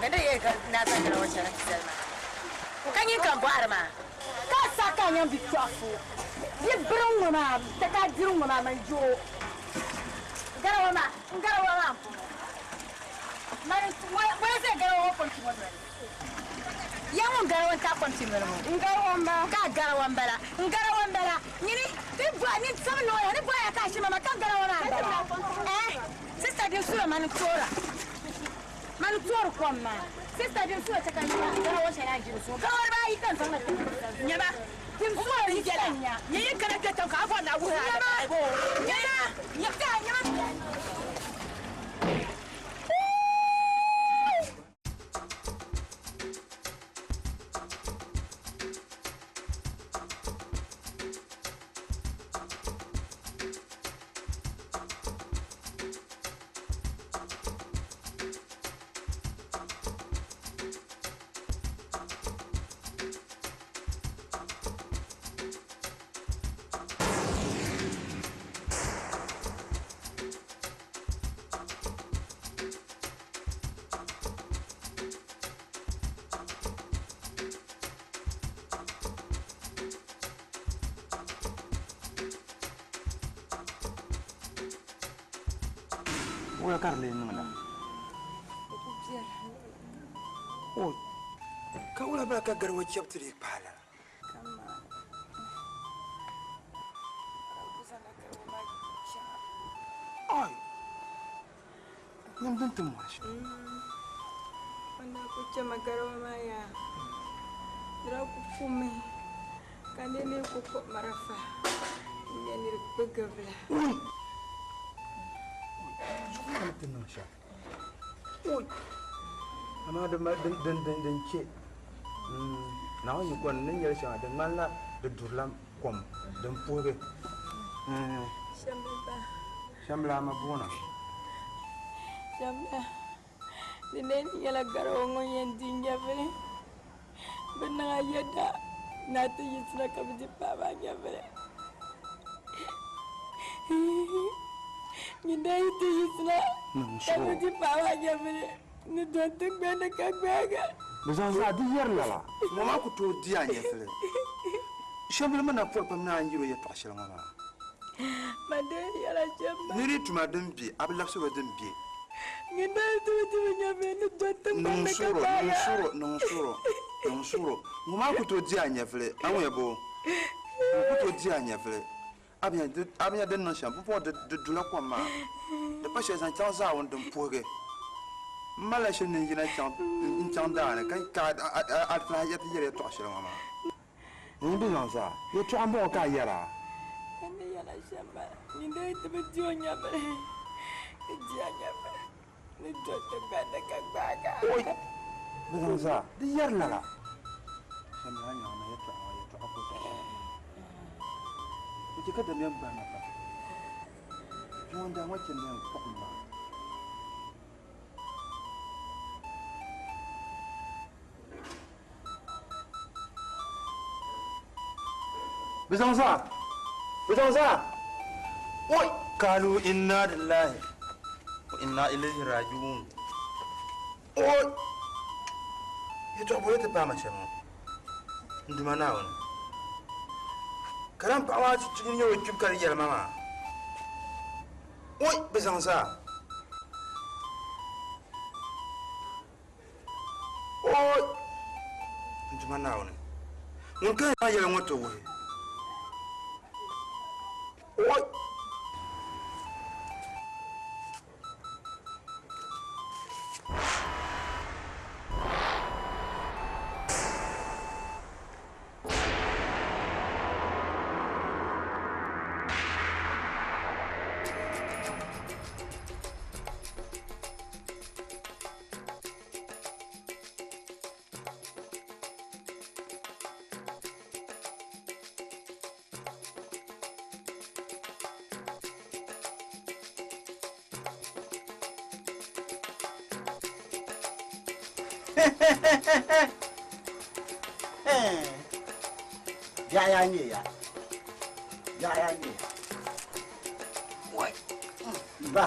nyaaŋa ni di yɛli ka naa zaŋ garawa shɛli nti zali maa, ka nyin ka m bɔhiri maa. Ka a sa ka a nyaŋ bi tɔɣifu bi biri ŋ-ŋɔ maa, ka a diri ŋ-ŋɔ maa man joo garawa maa, n garawa maa m-bɔŋɔ. Mani ŋɔ zali garawa ŋɔ kɔŋti ŋɔ noli. Ya ŋun garawa n-taɣi kɔŋti noli ŋɔ. N garawa m-bala. Ka a garawa m-bala. N garawa m-bala. Nyini, ti bɔhi, nyin sabinli ŋɔ ya ni bɔhi ya ka a shima ma ka n garawa maa m-bala. Eh, sista din sula mani toora. Mani toori kom maa. Sista din sula chɛ ka n nya garawa shɛli a ni ʒiri zuɣu. Garawa dibaayi ka n zaŋ na ti nyama. Din sula ni viɛla. Nyɛ yi kana kpe tiŋ ka a bɔri ni a wuhi a nyama. Nyama. Nyama. Wula ka di lee niŋda? O, ka wula bala ka gariwa chɛbu ti dii kpahi lala? Ai! Nyam din ti mɔri shɛm. O daa ku chɛmi gariwa maa yaa. Di daa ku kumi ka nir mi ku kpuɣi marafa n-ŋme nir kpigibila. Oi! Zuɣu maa ni ti niŋ shɛm. Oi! Amaa din din din din chɛ Naawuni yiko ni ni yɛli shɛŋa di ŋmanila di durila kom din puhigi. Shɛmbila a ma boona. Shɛmbila, di lee nyɛla garawa ŋun yɛn di nyɛvili. Bɛ niŋ a yɛda ni a ti yiɣisina ka bɛ di paai maa nyɛvili. Nyin daa yi ti yiɣisina ka bɛ di paai maa nyɛvili. Ni doli tiŋgbani ni ka gbaagi. Bɛ zaŋ zaa di yɛri lala. Ŋɔ maa ku tooi di a nyɛvili. Shɛmbili mi na pɔri pam ni a ni yɛl o yɛtɔɣ shɛli ŋɔ maa. Man dee yɛla shɛm maa. Nir yi tuma din be, a bi labisir o din be. Nyin daa yi ti bi di mi nyɛvili ni doli tiŋgbani ni ka gbaagi a. Niŋ suɣuro, niŋ suɣuro, niŋ suɣuro. Ŋɔ maa ku tooi di a nyɛvili, a ŋun ya bo? Ŋɔ ku tooi di a nyɛvili. A bi nya din niŋ shɛm, pumpɔŋɔ di dula kom maa, di pa shɛli zaŋ chaŋ zaawuni din puhigi. M malila shili ni n yina n-chaŋ daa ni ka a ti lahi ti yɛli yɛtɔɣ shɛli ŋɔ maa. N bi zaŋ zaa, yɛtɔɣa m-bɔŋɔ ka a yɛra? N ni yɛla shɛm m-bala, nyin dee ti bi di o nyɛvili, di di a nyɛvili ni doli tiŋgbani ni ka gbaag a. Oi! Bɛ zaŋ zaa, di yɛri lala. Shɛm yaa nyaŋ ma yɛtɔɣa ŋɔ, yɛtɔɣa ka o tɔɣisi ma. O chɛ ka dabiɛm gbahi ma pam. Bia ŋun daa ŋɔ chandi yɛn kpuɣim ma. Bɛ zaŋ zaa! Bɛ zaŋ zaa! Oi! Kalu inna lillahi wa inna ilayhi raji'un. Oi! Yɛtɔɣ bɔli ti paai ma shɛm ŋɔ, n Duuma Naawuni. Ka lan paɣ maa ti nyɛ o kpibu ka di yɛli ma maa. Oi! Bɛ zaŋ zaa! Oi! N Duuma Naawuni, ŋun ka yɛn yɛli ŋɔ ti wuhi. Oi! Biɛɣu yaa nyɛ ya. Biɛɣu yaa nyɛ ya. Wai, ba.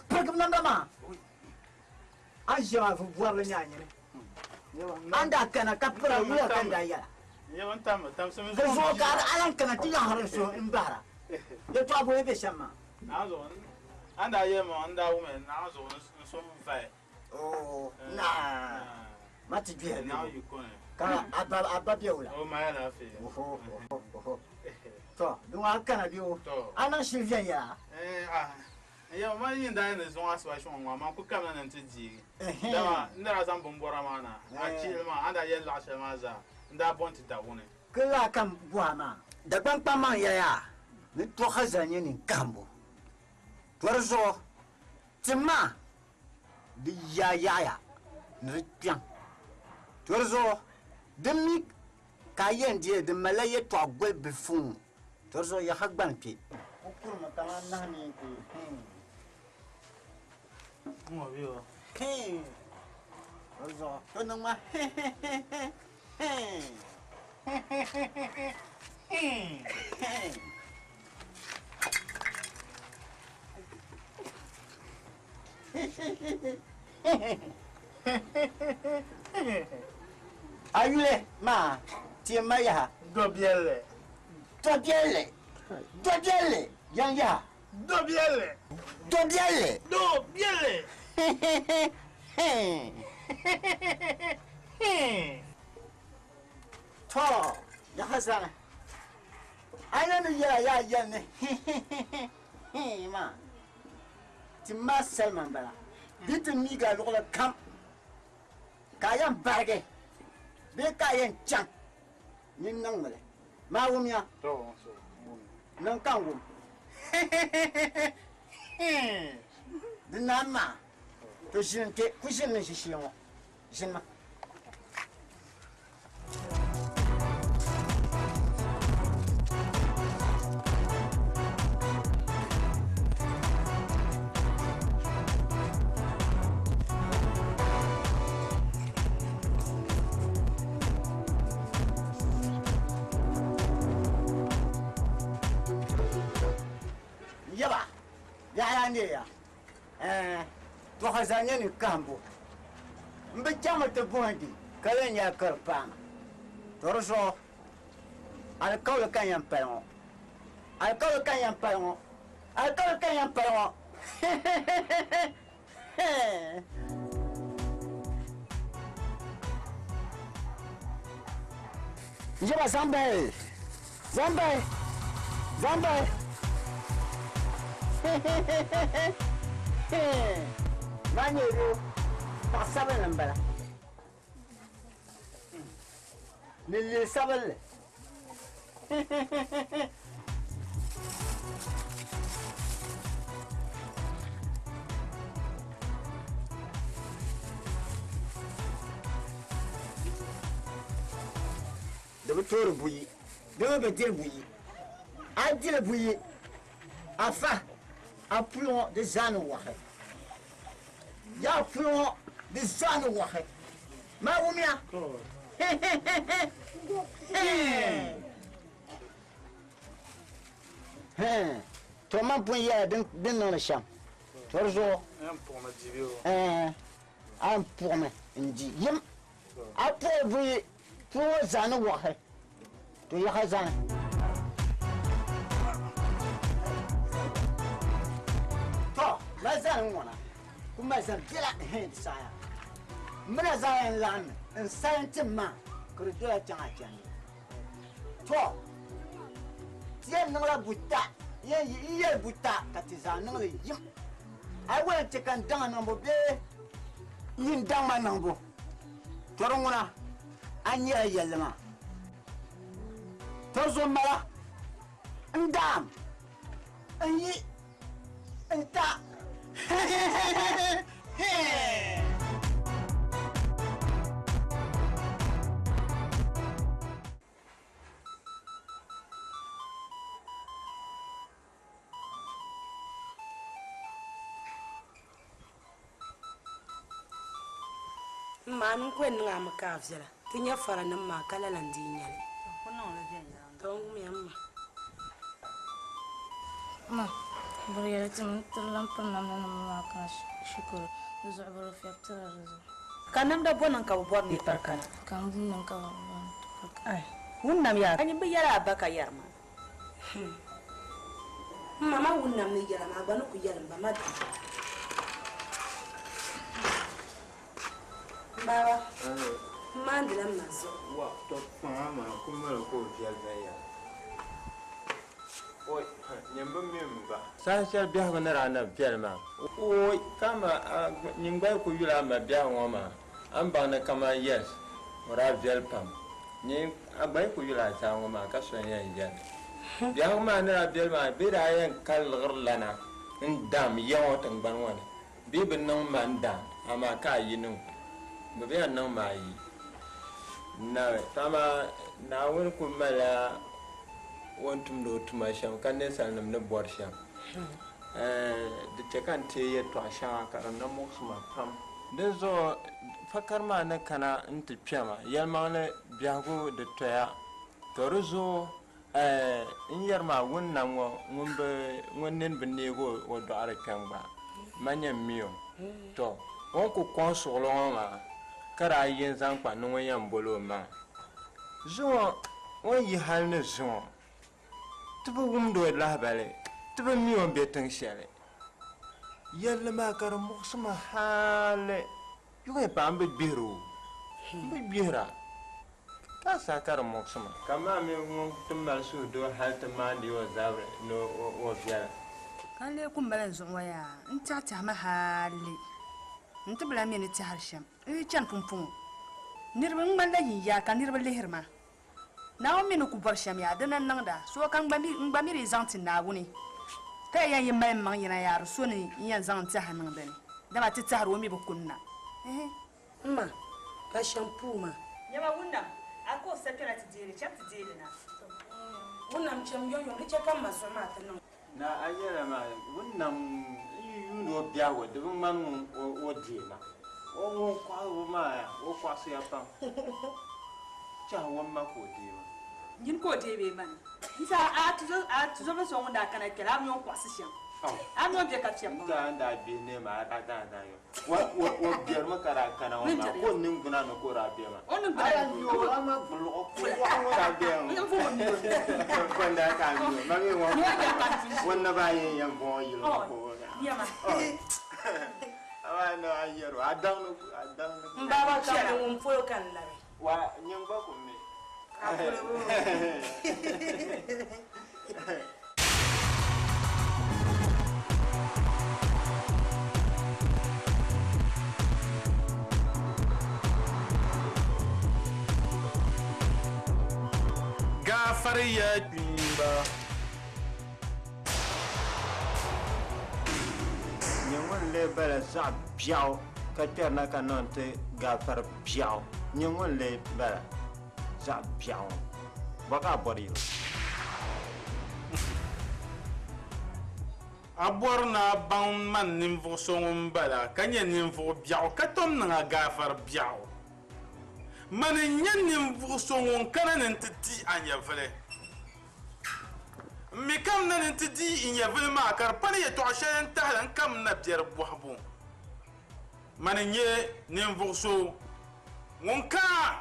Pirigim namda maa. A ʒiya maa bɔrili nyɛ a nyini. An daa kana ka pira yuya ka n daa yɛla. Di zuɣu ka a lan kana ti yaɣiri n suhu m-bahira. Yɛtɔɣa bɔya be shɛm maa. An daa yɛli ma n daa wumya Naawuni zuɣu n suhu vaai. Oo, naa, ma ti duya bɛ ka a ba bɛ wula. O mali alaafee. Oho, oho, oho. To, di ŋɔ a kana bɛ o, a niŋ shili viɛnyɛla? N yɛli ma yi ni daa yɛn ni zuŋɔ asiba shuŋɔ ŋɔ, amaa n kul kamina ni n ti deegi. Dama n daa zaŋ bimbɔra maa na, a chihili maa, a ni daa yɛli laɣ shɛli maa zaa, n daa bo nti da wuni. Ka laa kam bɔha maa. Dagbaŋkpaŋmaŋ yɛliya ni tɔha zaa nyɛ ninkahimbu. To di zuɣu tim maa di yaa yaɣiya ni di kpiɔŋ. To di zuɣu di mi ka a yɛn deei di malila yɛtɔɣa goli bilifu ŋɔ. To di zuɣu yaha gbani kpe. O kurimi kaman nahu ni kpe. Hii. To di zuɣu to niŋ ma hii. A yuli maa ti ma yaha. Dɔbiɛlli. Dɔbiɛlli. Dɔbiɛlli. Yan yaha. Dɔbiɛlli. Dɔbiɛlli. Dɔbiɛlli. To, yaha zani. A yɛn ni yɛla yaa yɛli ni hi maa. Ti ma salima m-bala. Di ti miigi a luɣili kam ka a yɛn barigi bee ka a yɛn chaŋ nyin niŋmi li. Maa wumya? Niŋ ka n wum. Di naan maa, to ʒini kpe, ku ʒini ni ʒishee ŋɔ. Ʒini ma. Yaba, yaɣaya n deeya. Tɔha zaa nyɛ ni kahimbu. M bi chaŋmi ti bohindi ka lee nyɛla ka di paai ma. To di zuɣu alikauli ka n yɛn pali ŋɔ. Alikauli ka n yɛn pali ŋɔ. Alikauli ka n yɛn pali ŋɔ. Yaba zaŋ bahi. Zaŋ bahi. Zaŋ bahi. Maa nyɛ doo, paɣa sabinli m-bala. Ni lili sabinli. Di bi toori buyi, di mi bi diri buyi. A diri buyi, a fa, a puli ŋɔ di zaa ni wɔɣi. Yaa puli ŋɔ di zaa ni wɔɣi. Maa wumya? To man pun yɛla din niŋdi shɛm. To di zuɣu a yɛn puɣimi n-di yim. A puɣi buyi puli ŋɔ zaa ni wɔɣi. To yaha zani. To mali zani n-ŋɔna. Ku mali zani biɛla di saɣaya. M mina zaa yɛn laɣimmi n salim tim maa ka di dola chaŋ a chandi. To ti yɛn niŋla buta, yɛn yi yɛli buta ka ti zaa niŋli yim. A yi wali n-chɛ ka n daŋ a niŋbu bee yi n daŋ ma niŋbu, to di ŋuna a nyɛla yɛlli maa. To zo mala n daam n yi n ta. M ma, a ni ku yɛn niŋ a mi ka a viɛla. Ti nya faranim maa ka lala n-dii nya li. Tɔ n wumiya m ma. Ma, biri yɛli ti mi ti lan piri namdanima maa kana shikuru, di zuɣu bɛ di fiɛbi tira di zuɣu. Ka namda bɔ niŋ ka bɛ bɔri ni yi pari kana? Ka n niŋ ka bɛ bɔri ni ti pari kana? Ai, ŋun nam yaa. A nyin bi yɛli a ba ka yɛri ma. M ma, ma wun nam ni yɛla maa gba ni ku yɛli m ba ma dama. M baaba, m maandila m ma zuɣu. Wa, tɔ kpaŋa maa ku mali ka o viɛli viɛnyɛla. Oi, ha, nyini bi mi m ba. Saha shɛli biɛhigu ni daa na viɛli maa. Oi, ka a ma, a nyin gba yi ku yuli a ma biɛhigu ŋɔ maa, a ni baŋ ni kaman yes, o daa viɛli pam. Nyin a gba yi ku yuli a zaa ŋɔ maa ka so n-yɛn yɛli. Biɛhigu maa ni daa viɛli maa, bɛ daa yɛn ka liɣiri lana n-dam ya ŋɔ tiŋgbani ŋɔ ni. Bɛ bi niŋ ma n-dam, amaa ka a yi niŋ. Bɛ bi yɛn niŋ ma a yi. Nabi, amaa Naawuni kul malila o ni tumdi o tuma shɛm ka ninsalinim ni bɔri shɛm. Di chɛ ka n teei yɛtɔɣ shɛŋa ka di na muɣisi ma pam. Dinzuɣu fakari maa ni kana nti kpe ma, yɛlimaŋli biɛhigu di toya. To di zuɣu n yɛri maa ŋun nam ŋɔ ŋun nini bi neeg o dɔɣiri kpɛm gba, man nyɛ m mi o. To o ni ku kɔŋ suɣili ŋɔ maa ka daa yi n-zaŋ kpa ni ŋun yɛn bol o maa. Zuŋɔ o ni yi hal ni zuŋɔ, ti bi wumd o lahibali, ti bi mi o ni be tiŋ shɛli. Yɛlli maa ka di muɣisi ma hali yuŋ paai m bi gbihir o, m bi gbihira ka saha ka di muɣisi ma. Ka maa mi ŋun ti mali suhudoo hal ti maandi o zabiri ni o viɛla. Ka n lee ku mali n zuɣu ŋɔ yaa n-tɛhi tɛhimi hali n-ti bi lan mi ni tɛhiri shɛm. N yi chani pumpɔŋɔ, niriba ŋmanila yiŋyaa ka niriba lihiri ma. Naawuni mi ni ku bɔri shɛm yaa, dina n-niŋda. So ka n gba mi di zaŋ ti Naawuni, ka ya yɛn yi mali m maŋ yina yaa di so ni n yɛn zaŋ n tɛha niŋ di ni, dama ti tɛhiri o mi bi kunna. Ehe. M ma, pa shampoo maa. Nyama Wunam, a ka o sa kpɛna ti deei li, cham ti deei li na. Wunam, cham yomyom, di chɛ ka m ma zuɣu maa ti niŋ. Na a yɛla maa, Wunam n yi yuuni o biɛhigu, di bi ŋmani ŋun o deei ma. O ŋun kɔhigu maa, o kɔɣisiya pam. Tɛha o ma ka o deei ma. Nyini ka o deei bee mani? N saha a tuzɔbil so ŋun daa kana kpɛla, a mi o ni kɔɣisi shɛm? A mi o ni be ka fiɛbi maa? N daa n daa gbihi neema a daa daa daa yo. O biɛrimi ka daa kana ŋɔ maa, ka o niŋgbuna ni ka o daa be maa. O niŋgbuna ni. A daa yo a ma gbuliɣu kuɣu ŋɔ daa be ŋɔ. Ko n daa ka a mi o. Ma mi ŋɔ o naba ayi n-yɛn bɔŋɔ yili ŋɔ ka o Nyama. Amaa no a yɛr o, a daŋ ni a daŋ ni. M baaba ka ni ŋun polo ka n labi. Wa nyin gba ku mi. A polo Gaafariya kpiimba. Nyɛ ŋun lee bala zaɣ biɛɣu ka kpɛrina ka niŋ ti gaafari biɛɣu. Nyɛ ŋun lee bala zaɣ biɛɣu ŋɔ. Bɔ ka a bɔri yili? A bɔri ni a baŋ man ninvuɣ so ŋun bala ka nyɛ ninvuɣ biɛɣu ka tom niŋ a gaafari biɛɣu. Mani n-nyɛ ninvuɣ so ŋun kana ni nti di a nyɛvili. M mi kamina ni nti di n nyɛvili maa ka di pa ni yɛtɔɣ shɛli n-tahili n kamina biɛri bɔhibu. Mani n-nyɛ ninvuɣ so ŋun kana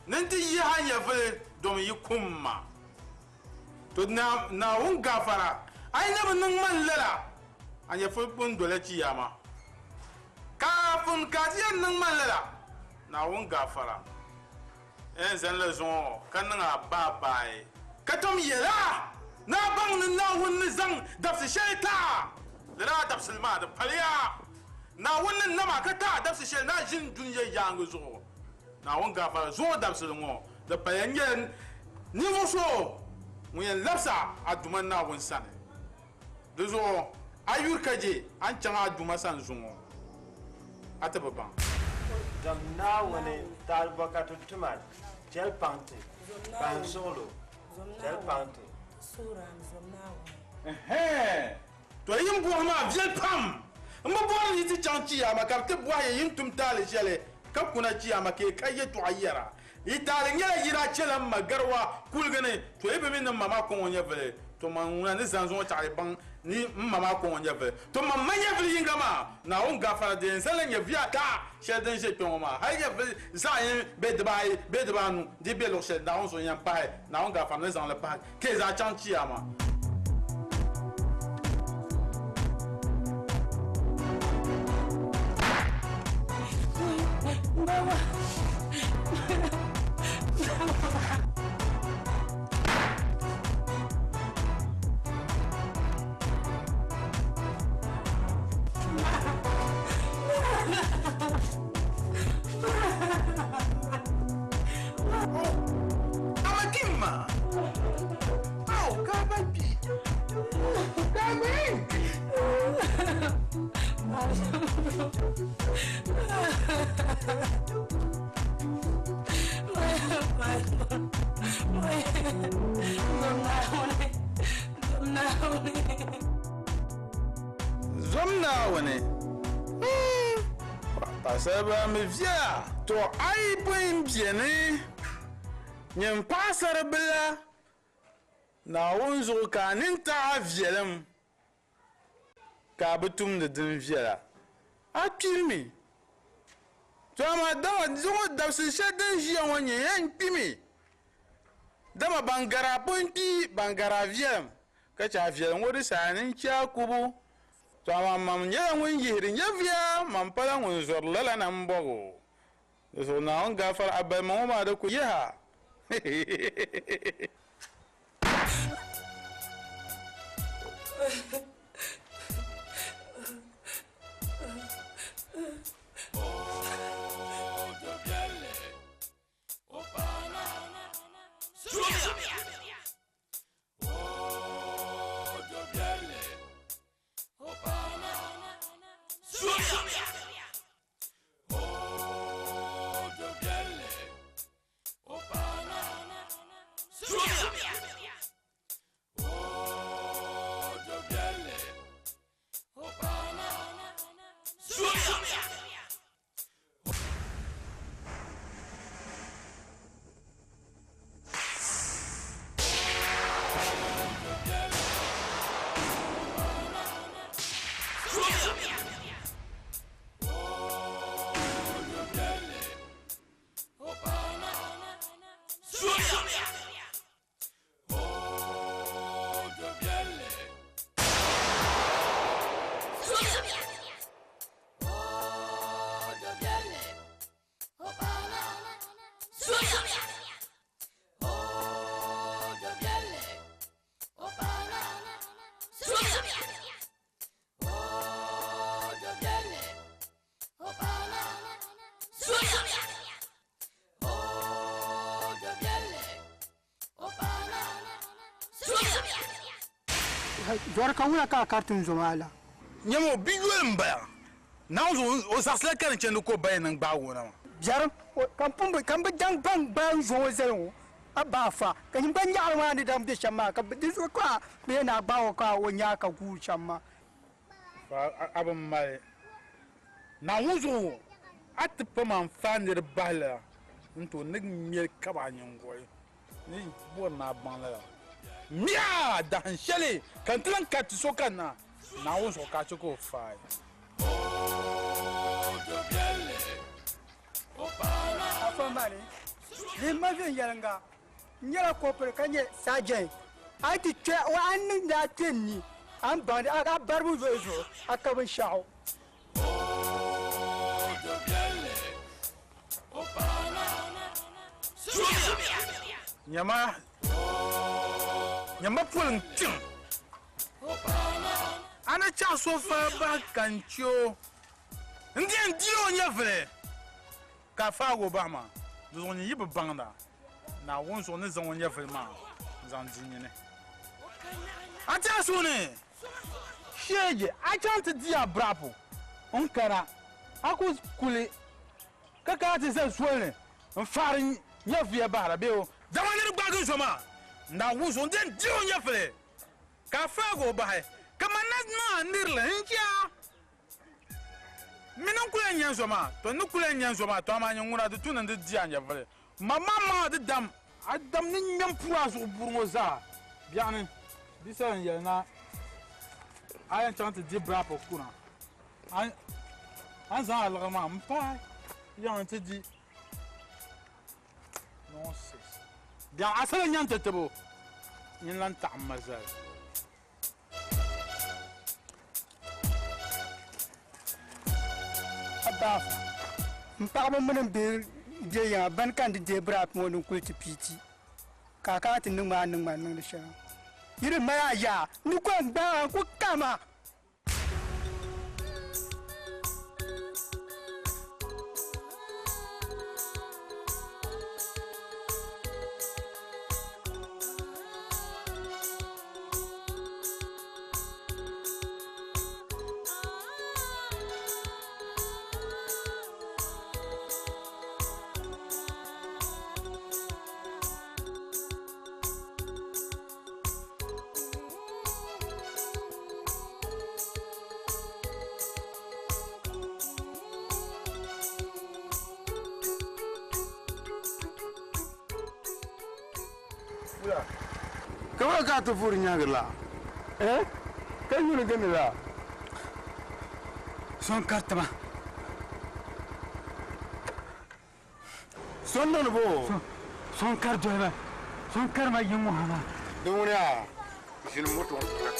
ni nti yihi a nyɛvili domi yi kum ma. To Naawuni gaafara, a yi na bi niŋ man lala, a nyɛvili kpun dola chiyaama. Kaafin ka a ti yɛn niŋ man lala, Naawuni gaafara, n yɛn zanila zuŋɔ ka niŋ a baabaai, ka tom yɛl a ni a baŋ ni Naawuni ni zaŋ dabisi shɛli ti a, lala dabisili maa di paliya. Naawuni ni nam a ka ti a dabisi shɛli ni a ʒini dunia yaaŋa zuɣu. Naawuni gaafara zuŋɔ dabisili ŋɔ, di paliya n-nyɛla ninvuɣ so ŋun yɛn labis a a Duuma Naawuni sani. Di zuɣu a yuri ka je a ni chaŋ a Duuma sani zuŋɔ, a ti bi baŋ. Zom Naawuni taali bɔ ka ti tum a? Chɛli paŋ ti. Bahi suɣilo. Chɛli paŋ ti. Ɛhɛn! To yi ni bɔhi maa viɛli pam. M bi bɔri ni yi ti chaŋ chiyaama ka bɛ ti bɔhi ya yi ni tum taali shɛli ka kuna chiyaama ka yi ka yɛtɔɣa yɛra. Yi taali nyɛla yi daa chɛla m ma gariwa kuligi ni, to yi bi mi ni m ma maa kɔŋ o nyɛvili. To man ŋuna ni zani zuŋɔ taɣi baŋ ni m ma maa kɔŋ o nyɛvili. To man ma nyɛvili yiŋga maa, Naawuni gaafara di yɛn zalila nyɛvuya ata shɛli din ʒe kpe ŋɔ maa. Hali nyɛvili zaɣ yini bee dibaayi bee dibaanu di be luɣ shɛli, Naawuni zuɣu yɛn pahi. Naawuni gaafara ni zaŋ li pahi kee zaa chaŋ Chiyaama. Amakimma! Aw, ka ba kpi! Ka gba yɛn kpi! Zom Naawuni! Paɣasaribila mi viɛla, to a yi pun beni nyin paɣasaribila, Naawuni zuɣu ka a nini taɣi a viɛlim, ka a bi tumdi din viɛla, a kpirimi. To amaa dama zuŋɔ dabisi shɛli din ʒiya ŋɔ nyɛ yɛn kpimi, dama ban gari a pun kpi, ban gari a viɛlim, ka chɛ a viɛlim ŋɔ di saha ni n-chɛ a kubu. To amaa mam nyɛla ŋun yihiri nyɛviya, mam pala ŋun zɔri lala na m-bɔg o. Di zuɣu Naawuni gaafara a balima ŋɔ maa di ku yihi a. Dɔri ka wula ka a kariti n zo maa la? Nyama o bi yoli m-bala. Naawuni zuɣu o zaɣisila ka ni chandi ka o ba yɛn niŋ gbaagi o na maa. Biɛrim, ka m pun bi, ka m bi daŋ baŋ gbaai n zo ŋɔ zali ŋɔ, a ba afa, ka nyin gba nyaɣiri maa ni daŋ be shɛm maa, ka di zuɣu ka bɛ yɛn naai gbaag o ka o nyaa ka guui shɛm maa. Fa a bi mali Naawuni zuɣu a ti pa ma n-fa niriba bahi lala n-ti o ni ŋmɛli kaba a nyiŋgoli ni bɔri ni a baŋ lala. Mia! Dahin shɛli ka n ti lan kariti so kanna, Naawuni zuɣu ka a chɛ ka o faai. Afa mani, lihi ma viɛnyɛliŋga, n nyɛla kɔpiri ka nyɛ saajɛn. A yi ti kpe, a ni niŋdi a kpe n ni, a ni baŋdi a baribu zuɣu zuɣu, a ka binshɛɣu. Nyama, nyama poli n-kpiŋ. A ni chaɣ so faa bahi ka n chɛ o, n di yɛn di o nyɛvili ka a faag o bahi maa. Di zuɣu nyin yi bi baŋda, Naawuni zuɣu ni zaŋ o nyɛvili maa n-zaŋ di nyini. A ti a suhu ni sheegi, a chaŋ ti di a birapu n-kana, a ku kuli ka kana ti zali soli ni n-faari nyɛviya bahira bee o dama ni di gbaagi n zo maa, Naawuni zuɣu n-di yɛn di o nyɛvili ka a faag o bahi, ka man na niŋ a nirili n-chɛ a. M mi ni n kul yɛn nya n zo maa, tɔ n ni kul yɛn nya n zo maa, tɔ amaa nyin ŋuna di tu ni n di di a nyɛvili. Ma maŋmaŋa di dam, a dam ni ŋmɛ m-puuri a zuɣu buri ŋɔ zaa. Biɛɣuni, di sa n yɛli na a yɛn chaŋ ti di birapu kuna. A ni zaŋ a liɣiri maa m-paai yiŋ nti di. Nonsense. Biɛɣu a sala nya n-ti tibo, nyin lan taɣim ma zali. Abaafa, m paɣaba mini m bihi be yiŋa bani ka n di deei birapu ŋɔ ni n kuli ti piiti ka a kana ti niŋ ma a ni niŋ ma niŋdi shɛli ŋɔ. Yi di mali a yaa, n ni ko n-gbaai a n ku kam a. Kamar ka ti vuri nyaangi la, eh? Ka yuuni gindi la. So n-kariti ma. So n-niŋdi bo? So n-kari doli ma. So n-kari ma yiŋ ŋɔ ha maa. Din ŋuni yaa, ʒini moto ŋɔ zuɣu.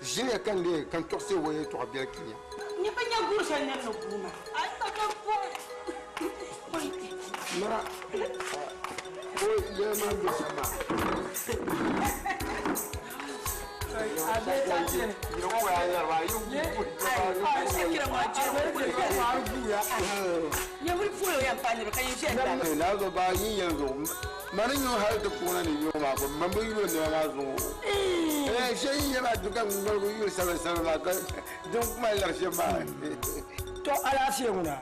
Ʒini ka n kan tɔɣisi o yɛltɔɣa biɛli kinya. Ni bi nya guri shɛli nir ni guui maa. Mira, o yɛli maa be shɛm maa. Naa ba yin yɛli zuɣu mani nyu hali ti puuni ni nyu maa ko man bi yuli nɛma maa zuɣu. Shɛ yin yɛ maa du ka ŋmaligu yuli sabili sabili maa ka din kuma lari shɛm maa. To alaafee ŋuna.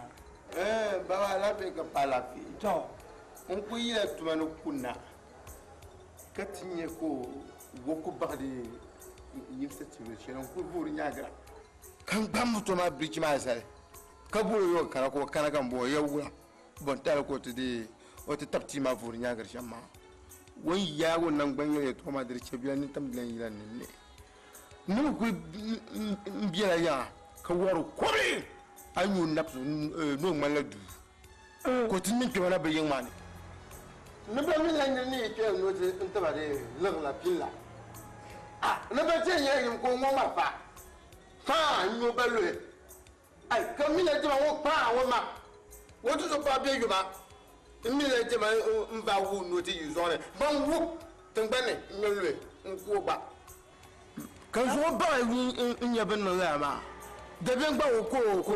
Baba alaafee ka pa alaafee. To n ku yila tuma ni kunna ka ti nyɛ ko woku baɣadi yimsa tibili shɛli n kuli voori nyaagira ka n gbaŋ moto maa birichi maa zali ka boori yo kana ka o kana ka n boori ya wula bon tali ka o ti dee o ti tabi tii maa voori nyaagiri shɛm maa o ni yaagi o nangbani yɛli yɛltɔɣa maa di di chɛ bila nintam dilan yila ninni nim kuli n biɛla yaŋa ka wɔri kɔbili a ni o nabisi ni o ŋmanila duu ka o ti niŋ kpɛma na bi yiŋ maa ni ni ba mi la ni yi kpɛla ni o ti n tiba di liɣila pilla ni ba ti yɛn yɛn ka o ŋɔ ma fa kpaa n nyo ba luhi ai ka mi la jama ŋɔ kpaa ŋɔ ma o ti so paɣa bɛ yuma n mi la jama n ba wu ni o ti yi zuɣu ni ban wu tingbani n nyo luhi n ku o gba ka zuɣu baɣa n nyɛ bin niŋ lala maa dabiɛm gba o ko ko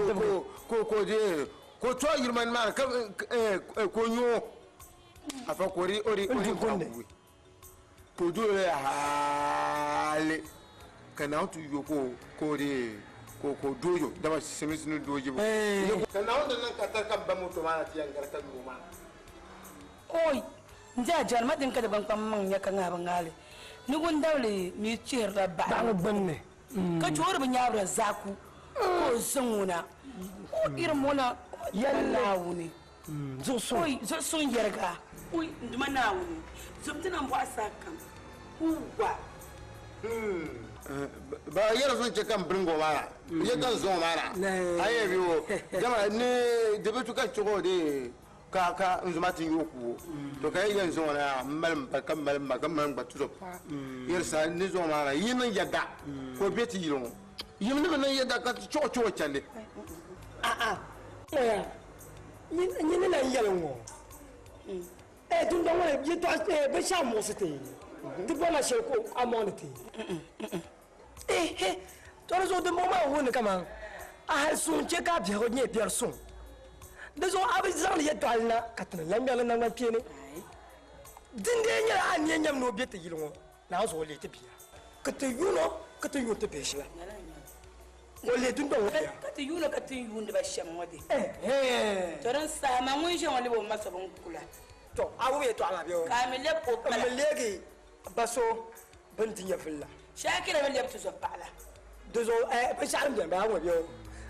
ko ko de ko to yirima ni maa ka ko nyo afa ko ri ori ori ko dole hali Ka Naawuni ti yo ka o ka o dee ka o ka o dooji o dama silimiinsi ni doojibu. Ka Naawuni di niŋ katari ka ba moto maa na ti yɛn gari ka nyo maa. Oi! N di a jɛri ma din ka di kpaŋkpaŋ maŋ nya ka ŋahi bi ŋaali ni gundabili mi chihirila baɣa gbunni ka chɛ o di bi nyaabira zaaku ka o zaŋ o na ka o irim o na Yɛlli. Naawuni Zuɣusuŋ. Oi! Zuɣusuŋ yɛriga. Oi! N Duuma Naawuni, zom ti nambɔɣu sahakam. Huwa! Ba yɛri so n-chɛ ka m biringi o maa na, n-chɛ ka n zaŋ o maa na. A yɛn bi o, dama ni di bi tu ka chɛ o dee ka ka n zoma ti n yo ku o. To ka yɛn zaŋ o na m mali m ba ka mali m ma ka mali m gba tuzo paɣa. Yɛri sa ni zaŋ o maa na yi niŋ yɛda ka o be ti yili ŋɔ. Yim ni bi niŋ yɛda ka ti chɛ o chɛ o chandi. A'a, ŋɔya, nyini lan yɛli ŋɔ. Eh, dundɔŋ ŋɔ ni yɛtɔɣa, eh, binshɛɣu muɣisi ti, di bɔrila shɛli ka a mɔŋdi ti. Eh, eh, to di zuɣu dimbɔŋɔ maa wuhi ni kaman a hali suŋ n-chɛ ka a biɛhigu nyɛ biɛri suŋ. Di zuɣu a bi zaŋdi yɛtɔɣili na ka ti ni lan ŋmɛri li naŋgbankpeeni. Dindee nyɛla a ni yɛn nyam ni o be ti yili ŋɔ Naawuni zuɣu o leei ti bia, ka ti yuun o ka ti yuun ti bihi shɛba. O leei dundɔŋ ŋɔ bia. Ka ti yuun o ka ti ni yuundi ba shɛm ŋɔ de. To din saha maa ŋun ʒiya ŋɔ lɛbi o ma so bin kula. To a wum yɛtɔɣa maa bee? Ka a mi lɛbi o pala. M mi leegi ba so bɛ ni di nyɛvili la. Shakira mi lɛbi ti zo paɣa la. Di zuɣu binshɛɣu din beni baa ŋɔ bee?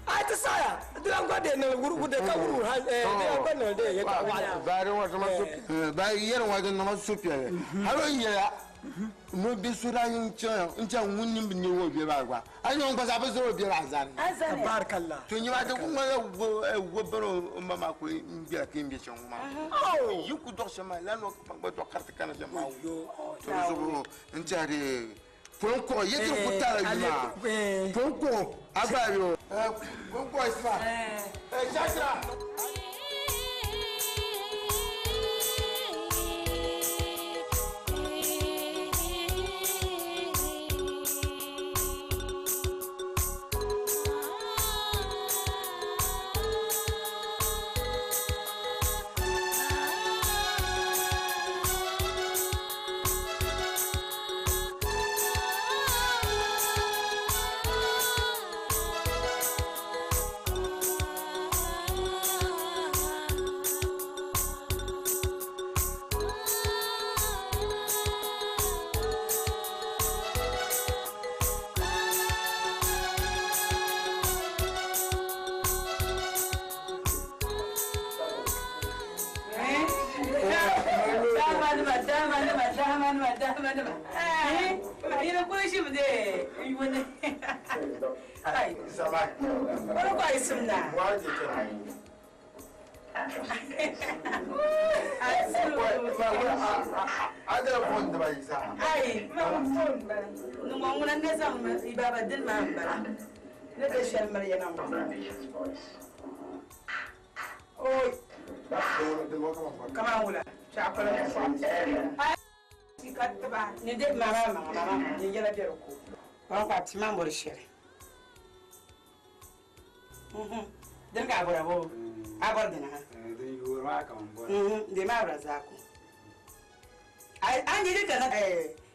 A yi ti saɣiya, di lan gba dee niŋ wuri dee ka wuri wuri hal di lan gba niŋ dee yɛtɔɣa waɣila. Ba di ŋɔ ti ma suhupiɛlli. Ba yɛri ŋɔ di niŋ suhupiɛlli. Hal o yɛla ni o bi so daa n-chaŋ ŋun nini bi nya o bia maa gba. A ni ŋun gba zaa bi zɔri o bia maa zani. Tabaarakallah. To nyɛ maa di ku ŋmanila wo bari o ma maa kuli n-gbela ka yɛn be chaŋ ŋɔ maa. Yi ku dɔɣi shɛm maa, lala ka gba dɔɣi kariti kana shɛm maa. To di zuɣu n-tɛhi di pɔŋ kɔɣi yi ti ku tara yuma pɔŋ kɔɣi a gba yo. Pɔŋ kɔɣi sima. Shakira.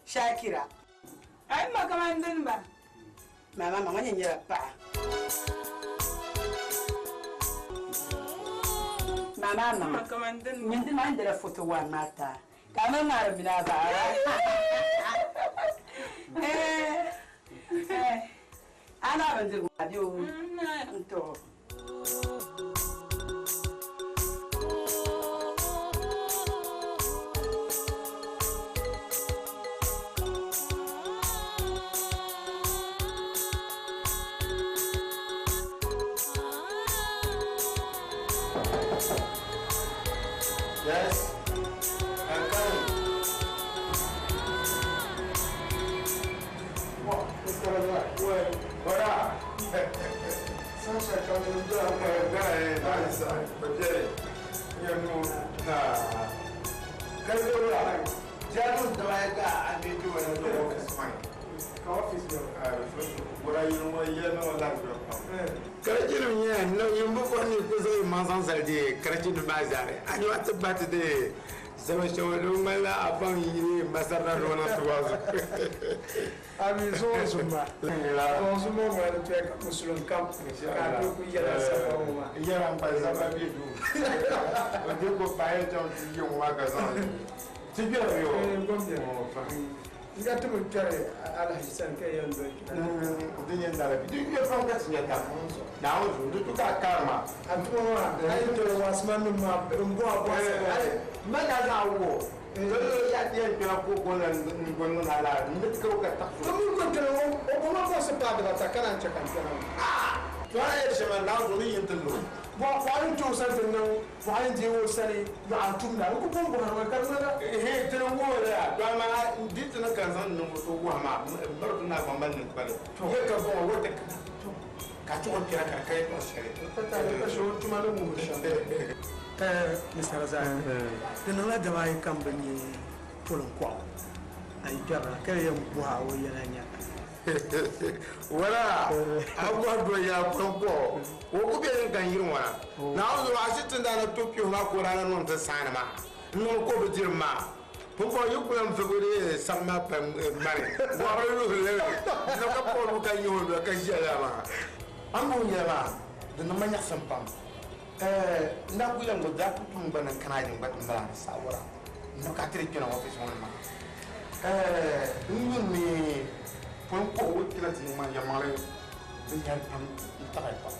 Shakira. Ai ma kaman din ba. Mama ma ŋɔ nyɛla paɣa. Mama ma. Ma kaman din ba. Nyin din maa n dala foto waan maa taa. Ka a mi ŋmaari mina a baɣa. A naa bindirigu maa bɛ o. N to. Yes, I'm coming. What? Mr. Razak, where? Bora. Sasha coming down. Nice. Forget it. You know, nah. Can you go Janu Dwaga, I need you in the office fine. Office, Karachi nim nyɛ no yimbu ko ni ko zai man san sal de karachi nim ma zare ani wa te bat de Zama shɛŋa din ŋmanila a baŋ yili masara ni o niŋ tiwazu. A mi zuɣu zumba. Zuɣu zumba ŋɔ di toya ka musulim kam ka a ku yɛla zaba ŋɔ maa. Yɛla n kpa zaba bɛ duu. O de ko paɣa chaŋ ti yi ŋɔ maa ka zaŋ ti kpɛri bɛ o. N ka ti bi kpɛri alahaji sani ka yɛn doli kpɛri. Di nyɛ dala bi di yɛ pam ka ti nyɛ tam. Naawuni zuɣu di tu ka a kari maa. A tuma maa a yi doli wasima nim maa n bɔ a bɔ sɛbɛn. Ma na zaɣ wo. Ya yɛn kpɛra ko ko na n gɔni na la n bɛ tigɛ o ka taɣi. O mi ko kpɛra o o ko ma bɔ se paai dibata ka naan chɛ ka n kpɛra o. To a yɛli shɛm maa Naawuni zuɣu ni yin ti lu. Bɔ pɔɣa yin ti o sani ti niŋ pɔɣa yin deei o sani yɔɣa tumda n ku pun bɔhiri mi ka di ŋmanila. Ehe ti ni wuhi li a to amaa di ti ni ka n zaŋ niŋ so wuhi maa m biri ti naa gba mali ninkpali yɛ ka bɔŋɔ wo ti ka chuɣu kpɛra ka di ka yɛltɔɣa shɛli. N pa taali ka shɛ o tuma ni wuhiri shɛm. Mr. Razak, di niŋla daba ayi kam bi nyɛ poliŋ kɔɣu a yi kpɛrina ka di yɛn bɔhi a o yɛla nya. Wala a bɔhi do yaa poliŋ kɔɣu o ku be din ka n yiri ŋɔ na. Naawuni zuɣu a shi tindaana to kpihu maa ka o daa na niŋ ti saani maa n niŋ ko bi diri maa. Pumpɔŋ yi ku lan vigi di saɣim maa pam mani wɔɣiri luhili li ni ka kpuɣi lu ka nyɛ o luhi ka ʒiya lala maa. A ni bɔŋɔ yɛla maa di niŋ ma nyaɣisim pam. N daa ku yɛli ŋɔ daa ku tum gba ni n kana a yiŋ gba ti m bala ni saawara n ni ka a ti di kpɛna ɔfisi ŋɔ ni maa. N yuli mi pun kɔhi o kpɛna ti yiŋ maa yɛlimaŋli binyɛri pam n taɣi pam.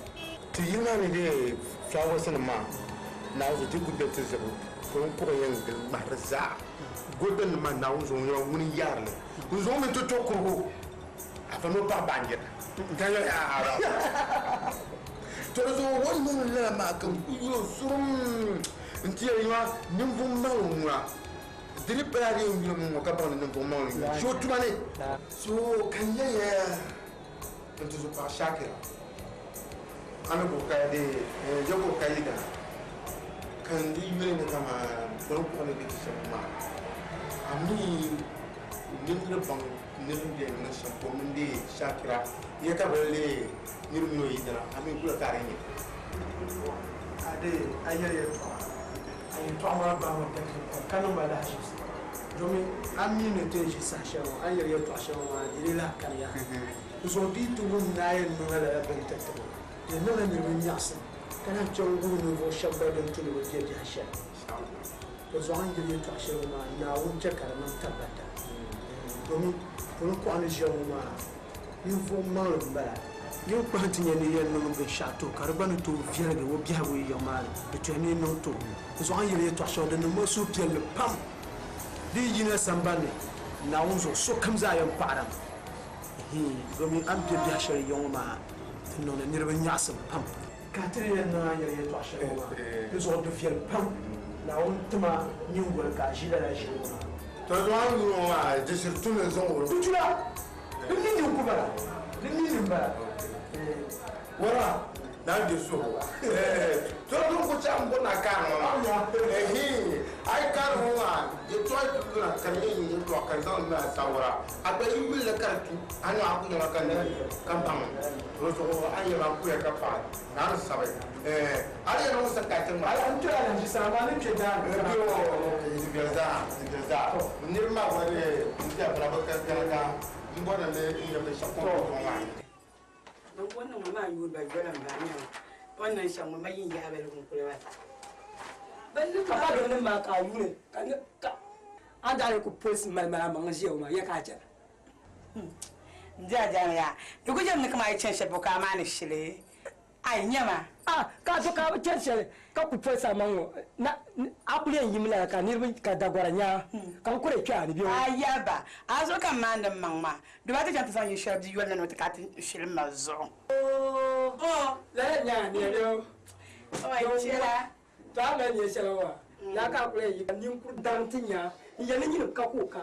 Ti yiŋ maa ni deei fulaawasinima maa Naawuni zuɣu di ku be ti zuɣu pun kɔhi yɛn gili ŋmahiri zaa. Golden maa Naawuni zuɣu ŋɔ ŋuni n yaari li n zaŋ mi ti to kurugu afa ni o paɣa baanjira n ka yɛli a to di zuɣu o ni niŋ lala maa ka n ku yuli o surum n ti yɛli maa ninvuɣ maŋli ŋuna di ni pala di yɛn yuli mi ŋɔ ka baŋ ni ninvuɣ maŋli ŋuna so tuma ni so ka n yɛya n ti zuɣu paɣa Shakira a ni ko ka de ya ko ka yi dana ka n di yuli ni kaman poli kuɣu ni bɛ ti shɛm maa a mi niriba baŋ niriba bɛ niŋ shɛm ko mini de Shakira ya ka bɛ lee niriba mini o yidana a mi kula ka di nyɛ. A de a yɛli yɛltɔɣa a yɛltɔɣa maa baŋmi dakili pam ka niŋ ma lahaʒibisi domin a mi ni ti ʒi saha shɛli ŋɔ a ni yɛli yɛltɔɣa shɛli ŋɔ maa di lee lahi kani yaha di zuɣu di yi ti wum ni a yɛn niŋla lala bini tiritibu di niŋla niriba nyaɣisim ka lahi chaŋ wuhi ninvuɣ shɛba gba din tu ni bɛ be biɛhi shɛli di zuɣu a ni yɛli yɛltɔɣa shɛli ŋɔ maa Naawuni chɛ ka di niŋ tabbata domin polo kɔɣu ni ʒiya ŋɔ maa ninvuɣ maŋli m-bala. Yin kpahi nti nya ni yɛn niŋ binshɛɣu ti o ka di gba ni tooi viɛligi o biɛhigu yi yiŋ maa ni, di tuhi ni niŋ ti o. Di zuɣu a ni yɛli yɛtɔɣ shɛŋa din niŋ ma suhupiɛlli pam di yi yina sambani ni, Naawuni zuɣu sokam zaa yɛn paɣirimi. Hii, domin a ni be biɛhi shɛli yiŋ ŋɔ maa ti niŋdi niriba nyaɣisim pam. Ka ti ni yɛn niŋ a ni yɛli yɛtɔɣ shɛli ŋɔ maa, di zuɣu di viɛli pam. Naawuni ti ma nyiŋgoli ka a ʒi lala ʒili ŋɔ maa. Tɔ zuɣu a ni yuli ŋɔ maa, di shiri tumi n-zaŋ o. Di tula! Di nini n-ku bala. Di nini m-bala. Wara, naa di suhu. Tɔ zuɣu ku chaŋ m-bɔri na kaari ŋɔ maa. Ehe, a yi kaari ŋɔ maa, yɛtɔɣa yi ti luna ka di nyɛ yɛtɔɣa ka di zaŋ li niŋ a saawara. A gba yi yuli li ka di tu, a ni a ku nyama ka ni ka baŋ. Tɔ zuɣu a ni yɛli ma n kuya ka paɣi, naa ni sabi. A di yɛli ŋɔ sa ka a ti ŋma. Ala, n kpɛla Alhaji Sani, amaa ni kpe daa ni. Di viɛli zaa, di viɛli zaa. Niriba maa gba dee n tiɛha bala bi ka gana ka n bɔri ni n yɛli binshɛɣu kom ŋɔ maa ni. Ban ko niŋ maa yuuri ba yola m bala nyɛma o ni niŋ shɛm ŋɔ ma yin yaha baligu n kuli bala. Ban niŋ Ka maa pa dini maa ka a yuuni ka ni ka a daa yi ku polisi mali mali a maŋ ʒiya ŋɔ maa ya ka a chana. N di a jani yaa di ku jɛm ni kaman a yi chani shɛli polo ka a maani shili a yi nyama. A ka a to ka a bi chani shɛli ka ku polisi a maŋ ŋɔ na a kuli yɛn yimi lala ka niriba ka dagɔra nya ka bɛ kuri kpe a ni bɛ o. A yaba a zuɣu ka m maandi m maŋ maa di ba ti chaŋ ti zaŋ yi shɛli bia yoli na ni o ti ka ti shili ma zuɣu. Oo lala nya ni bɛ o. Oi chela. To a mali nyɛ shɛli ŋɔ maa na ka a kuli yɛn yi ka ninkuri daŋ ti nya n yɛli ni nyini ka ka o ka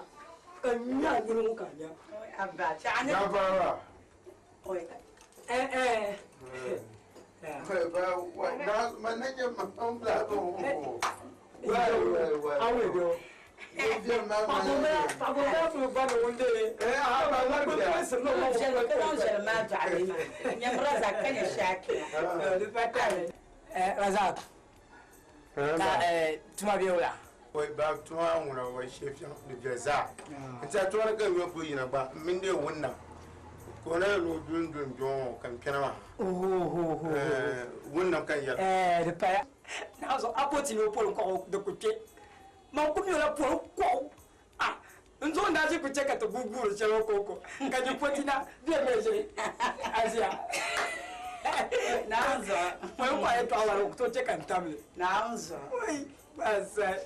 ka nya a nyini ŋɔ ka a nya. Oi abba chɛ a ni. Gafara. Oi. Eh eh. Razak, ka tuma bɛ wula? Oi ba tuma ŋuna wa shefiɛŋ di viɛli zaa. N tiɛha tuma ni ka n yuli puli yina gba m mini dee wunna ka o na yɛli ni o duli n-doli n kpɛŋɔ ŋɔ ka n kpɛna maa. Wunna ka n yɛra. Ɛɛ di paya. Naɣizuɣu a po ti ni o poli kɔɣu di ku kpe. Man ku mi o la poli kɔɣu. Ah! N zuɣu n-daa ʒi ku che ka ti guui guuri shɛli o kɔŋko ka nyɛ poti na bɛ mi ʒiri Azia. Naawuni zuɣu. Poli kɔɣu yɛltɔɣa wari o ku tooi che ka n tam li. Naawuni zuɣu. Oi! Baasa.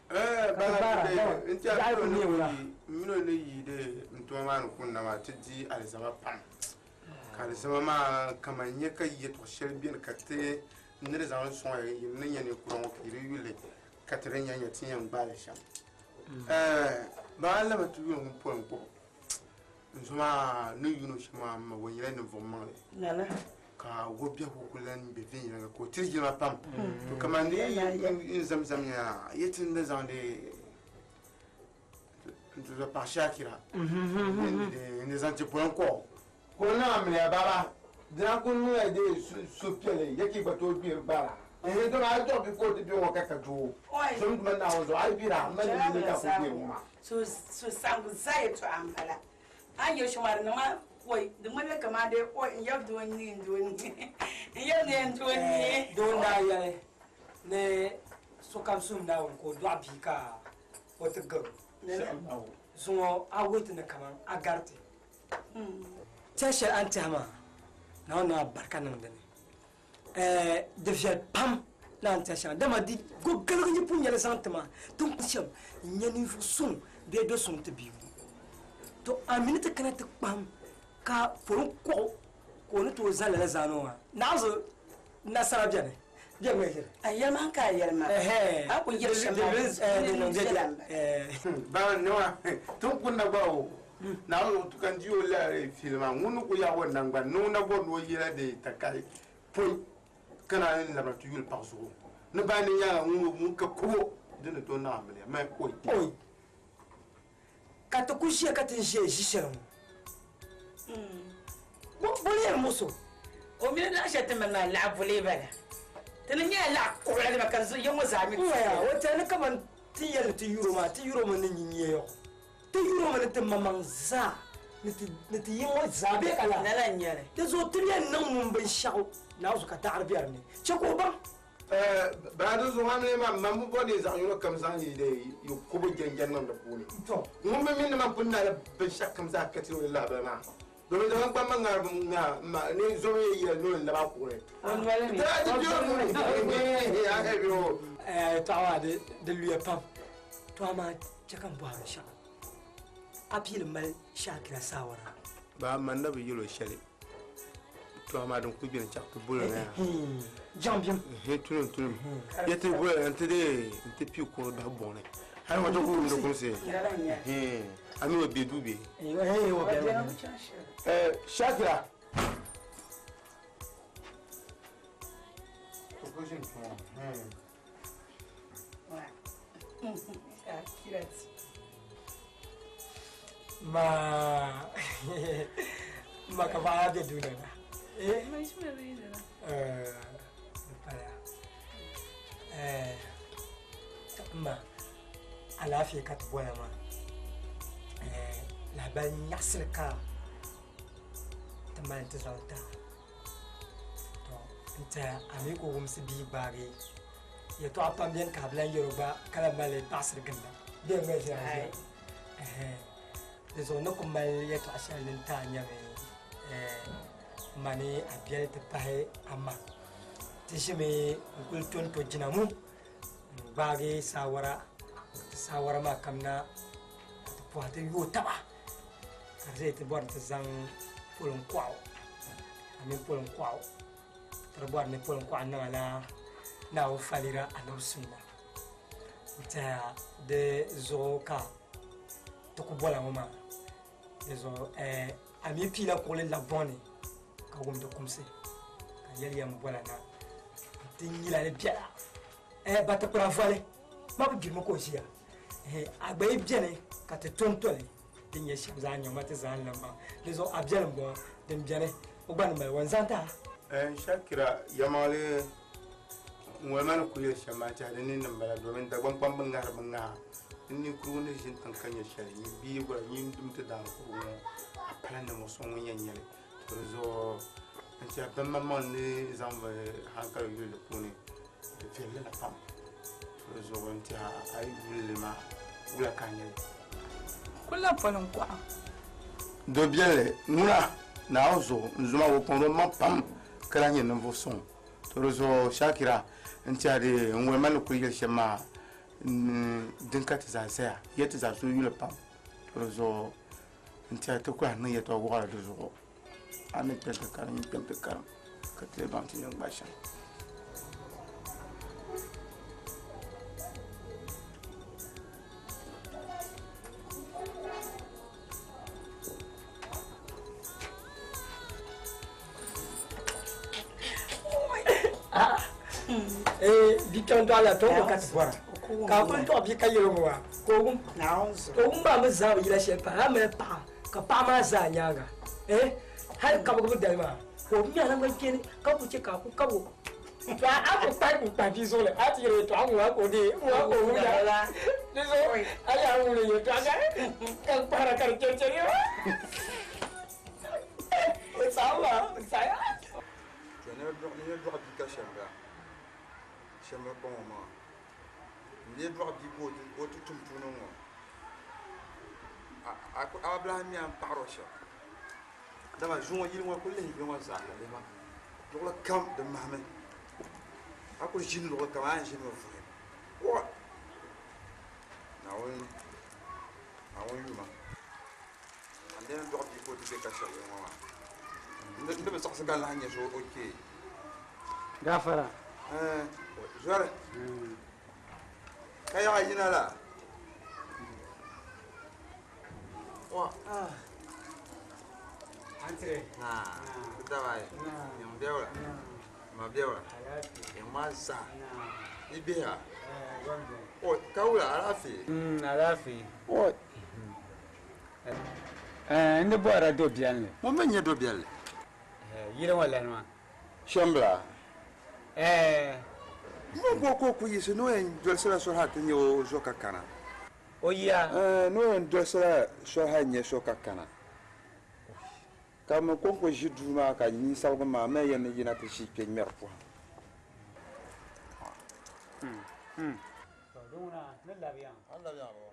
N tiɛha n mini o ni yi de n tuma maa ni kunna maa ti di alizama pam ka alizama maa kaman nyɛ ka yɛltɔɣa shɛli beni ka ti ni di zaŋ sɔŋ ya yi ni nyɛ ninkura ŋɔ ka yi di yuli ka ti di nya nya ti yɛn gbaali shɛm. Baa laba ti yuli ŋun poli n-kpuɣi n zo maa ni yuuni o shɛm maa m ma o nyɛla ninvuɣ maŋli ka o biɛhigu ku lan be viɛnyɛliŋga ka o tiri jilima pam. To kaman di yi n zamzam ya yi ti ni zaŋdi n tuzo paɣa Shakira n-di zaŋ ti poli n-kpuɣi o. Ka o niŋ amiliya baba dina ku niŋla dee suhupiɛlli ya ka yi gba tooi gbiri gbara. Ehe dama a yi dɔɣi bia ka o ti be ŋɔ ka ka doo, zom duma Naawuni zuɣu a yi gbira a mali ni ka a ku gbiri ŋɔ maa. So saɣiŋgu zaa yɛtɔɣa m-bala. A ni yɛli shɛm maa di niŋma oi, di ŋmanila kaman dee oi n yab doo n-nyɛ n doo n-nyɛ n yab ni n doo n-nyɛ. Doo n-daa yɛli ni sokam suhim Naawuni ka o dɔɣi bia ka o ti gari o. Zuŋɔ a wuhi ti ni kaman a gariti. Tɛha shɛli a ni tɛhi maa, Naawuni niŋ a barika niŋ di ni. Di viɛli pam ni a ni tɛhi shɛŋa, dama di go galigi yi pun nyɛli zaŋ ti ma ti ni kuli shɛm n-nyɛ ninvuɣ suŋ bee do suŋ ti bia ŋɔ. To a mi ni ti kana ti kpahim ka poli n-kɔɣ o ka o ni tooi zani lala zaani ŋɔ maa, naɣizu nasara beni. Bɛ ŋme ʒiri. A yɛli maa ka a yɛli maa. A ku yɛli shɛm maa di niŋ viɛla m-bala. Ba niŋa tin kunna gba o Naawuni zuɣu tu ka n di o lari fiili maa ŋun ni ku yaag o naŋgbani ni ŋuna bɔri ni o yɛla di takali pɔi ka naan labina ti yuli paɣ zuɣu ni bahi ni nyaaŋa ŋun ka kubo din ni tooi niŋ amiliya mali oi. Oi! Ka ti ku ʒiya ka ti ni ʒiya ʒi shɛli ŋɔ, bɔ n-yɛn muɣis o? O mini laɣ shɛli ti mali maa laɣ boli bala. Ti ni nyɛla laɣ kuɣila dama ka ya ŋɔ zaa mi ti N-waya, o tɛhi ni kaman ti ni yɛli ni ti yur o maa, ti yur o mi ni nyinyia yɔɣu. Ti yur o mi ni ti maŋmaŋ zaa, ni ti yiŋ ŋɔ zaa bee ka laa. Lala n-nyɛ li. Di zuɣu ti ni yɛn niŋ ŋun binshɛɣu Naawuni ka daɣiri be di ni, chɛ ka o baŋ. Baa di zuɣu amiliya maa man bi bɔri ni zaɣ yino kam zaŋ yi yi kubu jɛnjɛn niŋ di puuni. Ŋun bi mi ni man pun naala binshɛɣu kam zaa ka ti o ni lahabali maa. Domin dama kpamba ŋaribu ŋa ma ni zomi yi yɛli ni o ni lab a kuɣili. Daa ti be o nuu ni. A hɛbi o. Yɛtɔɣa maa di luya pam. To amaa chɛ ka m bɔhi binshɛɣu. A piili mali Shakira saawara? Baa man na bi yɛl o shɛli. To amaa din kuli beni chaɣ ti boli na yaa. Jaŋ bim. Tulim tulim. Ya ti boli n ti dee n ti pii kuɣu bahi buɣ ni. Hali ŋɔ ti ku wumdi kumsi. A mi o be duu bee? Shakira. Ma ma ka paɣa be duu ni na. Eh? Paya. Eh, ma alaafee ka ti bola maa. Eh, lahabali nyaɣisili ka ti mali ti zaŋ ti a. To n tiɛha a mi ku wumsi bia gbaagi yɛltɔɣa pam beni ka a bi lan yɛl o gba ka lan mali baɣisiri ginda bee ŋ-ŋmɛri ʒira ʒira. Di zuɣu ni ku mali yɛltɔɣa shɛli din ti a nyami ma ni a biɛli ti pahi a ma. Ti ʒimi n-kuli tonto jina mu n-gbaagi saawara ka ti saawara maa kamina ka ti pɔhi ti yooi taba ka di zaya ti bɔri ni ti zaŋ poliŋkɔɣu a mini poliŋkɔɣu ti di bɔri ni poliŋkɔɣu niŋ a la Naawuni falira anabi sunna n-tɛha di zuɣu ka ti ku bɔla ŋɔ maa. Di zuɣu a mi piila kuɣili labi buɣ ni ka wumdi kumsi ka yɛli ya m-bɔla na nti nyila li biɛla. Batikpira voli ma bi gbirimi ka o ʒiya. A gba yi beni ka ti tontoli din nyɛ shɛm zaa nyɛ ma ti zaa n-lan baŋ. Di zuɣu a biɛlim bɔŋɔ din beni o gba ni mali wa n-zaŋ ti a. Shakira, yɛlimaŋli N wali maa ni kuli yɛli shɛm maa n-tɛha di ni niŋ bala domin Dagbaŋ kpamba ŋahiri bɛ ŋaha. N ninkurigu ni ʒini tiŋ ka nya shɛli, nyin bia gba nyin dum ti daŋ kurugu ŋɔ, a pala ninvuɣ so ŋun yɛn nya li. To di zuɣu n tɛha bɛ maŋmaŋ ni zaŋ bɛ hankali yuli di puuni, di viɛlli la pam. To di zuɣu n tɛha a yi yuli li maa, wula ka a nya li? Kul la poli n-kɔɣa. Do biɛli ŋuna Naawuni zuɣu n zoma o kpaŋdi o maŋ pam ka lahi nyɛ ninvuɣ suŋ. To di zuɣu Shakira n tɛha di n wali ma ni kuli yɛli shɛm maa din ka ti zaa zaya ya ti zaa so yuli pam. To di zuɣu n tɛha ti kuli niŋ yɛtɔɣ waɣila di zuɣu. A ni kpɛm ti karim, n kpɛm ti karim ka ti lee baŋ ti ni gbaai shɛm. Bi kpɛm dɔɣila to o ka ti bɔra ka a kuli dɔɣi bia ka yɛli o maa ka o wum o wum maa mi zaa bi yila shɛli pahi a mali paɣa ka paɣa maa zaa nyaanga hali kabigibu dali maa ka o ŋmɛ nangbani kpeeni ka ku chɛ ka a ku kabi o to a ku kpahi ku kpahi bia zuɣu ni a ti yɛli yɛltɔɣa ŋɔ ka o deei ŋɔ ka o wumda di zuɣu a yaa wumdi yɛltɔɣa ka kpahira ka di chɛri chɛri o saɣim maa o saɣim. To nira dɔɣi bia ka shɛmbira shɛmbira kpaŋ o maŋa n-lee dɔɣi bia ka o ti tum tuuni ŋɔ a bi lahi nya m-paɣiri o shɛm dama zuŋɔ yili ŋɔ kuli lihi yili ŋɔ zaa ka lihi ma luɣili kam di mahimi a kuli ʒini luɣili kam a yɛn ʒinimi vuhim wuɣi Naawuni Naawuni yuma a ni dɔɣi bia ka o ti be ka shɛli ŋɔ maa n di bi saɣisi ka n lahi nya so o kpee Gafara. Zɔri ka yaɣa yina la wa Antire. Na, dabai. Nyam biɛwla. Ma biɛwla. Nyam ma zaa. Yi biha. O ka wula alaafee? Alaafee. O. N di bɔhira do biɛlinli. Ŋun mi nyɛ do biɛlinli? Yili ŋɔ lani maa. Shɛmbila. Ŋun ka o ka o ku yiɣisi ni o yɛn dolisila soli hali ti nya o zo ka kana. O yiya? Ni o yɛn dolisila soli hali nya so ka kana. Ka mi kɔŋko ʒi duu maa ka ninsabigi maa mi yɛn ni yina ti ʒi kpe ŋmɛri pɔhim. To, di ŋuna ni labiya. A ni labiya bɔ?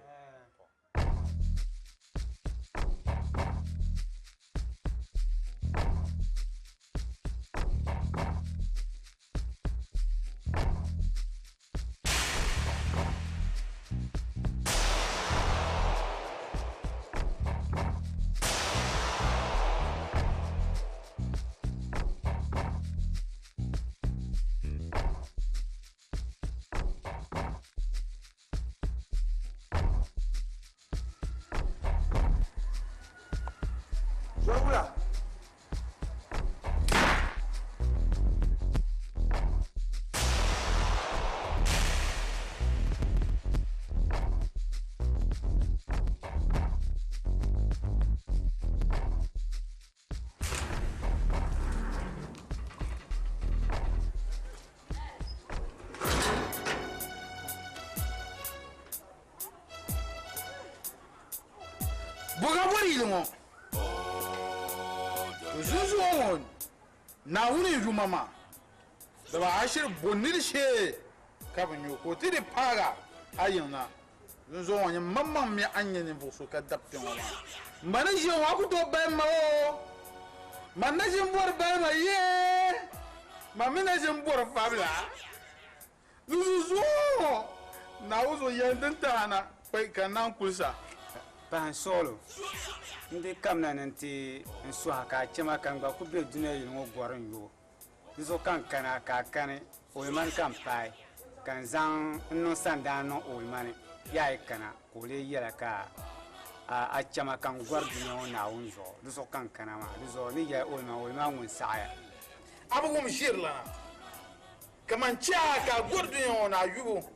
Zɔwula. Buga bɔri yili ŋɔ. Zuzuo ŋɔ Naawuni yuma maa daba ashiri bo niri shee ka bi nyu ka o ti di paaga a yiŋ na. Zuzuo ŋɔ nyɛ maŋmaŋ mi a ni nyɛ ninvuɣ so ka dab kpe ŋɔ maa. M ba ni ʒiya ŋɔ a ku tooi bahi ma oo. Man na ʒi m-bɔri bahi ma yee! Man mi na ʒi m-bɔri fabila. Zuzuo ŋɔ Naawuni zuɣu yɛli din tahi na kpɛi ka n naan kulisa. Pahi n suɣilo n-di kamina ni nti n suha ka a chɛ ma ka n gba ku be dunia yili ŋɔ gɔri n yubu. Di zuɣu ka n kana ka a kani Olimani ka n paai ka n zaŋ n niŋ sandaani niŋ Olimani yaa yi kana ka o lee yɛla ka a chɛ ma ka n gɔri dunia ŋɔ Naawuni zuɣu. Di zuɣu ka n kana maa. Di zuɣu ni yɛli Olimani, Olimani ŋun saɣiya. A bi wum ʒirilana kaman chɛ a ka a gɔri dunia ŋɔ ni a yubu.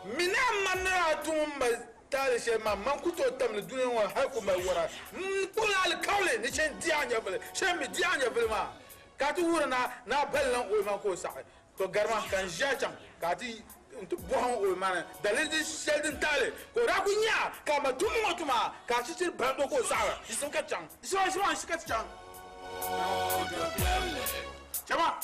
Mi ni a ma ni daa tum m ma taali shɛli maa, man ku tooi tam li dunia ŋɔ hal ku mali wara. M kpuɣila alikauli ni shɛn di a nyɛvili, shɛn mi di a nyɛvili maa, ka a ti wuhiri ni a bali lan o maa ka o saɣi. To garima ka n ʒiya chaŋ ka a ti n ti bɔhim o maani daliri din shɛli din taɣili ka o daa ku nya ka a ma tum ŋɔ tuma ka a chichiri balim o ka o saɣira. Yiɣisimi ka chaŋ. Yiɣisima, yiɣisima n-ʒi ka ti chaŋ. Chama!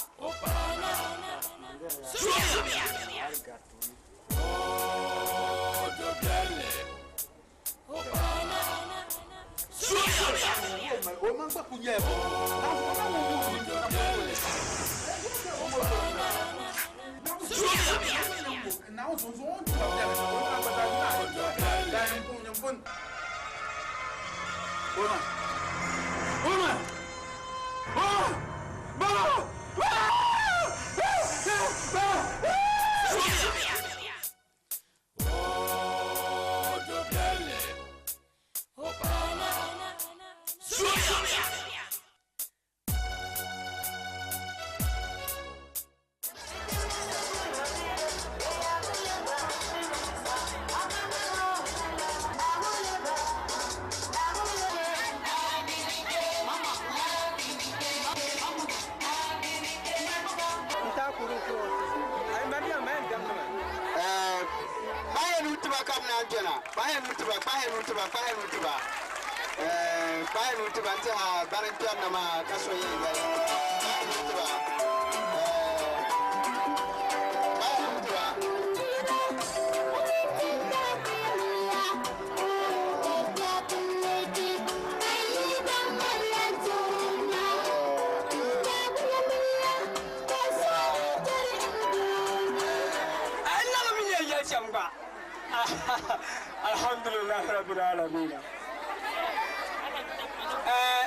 Alhamdulillah rabbil alamin.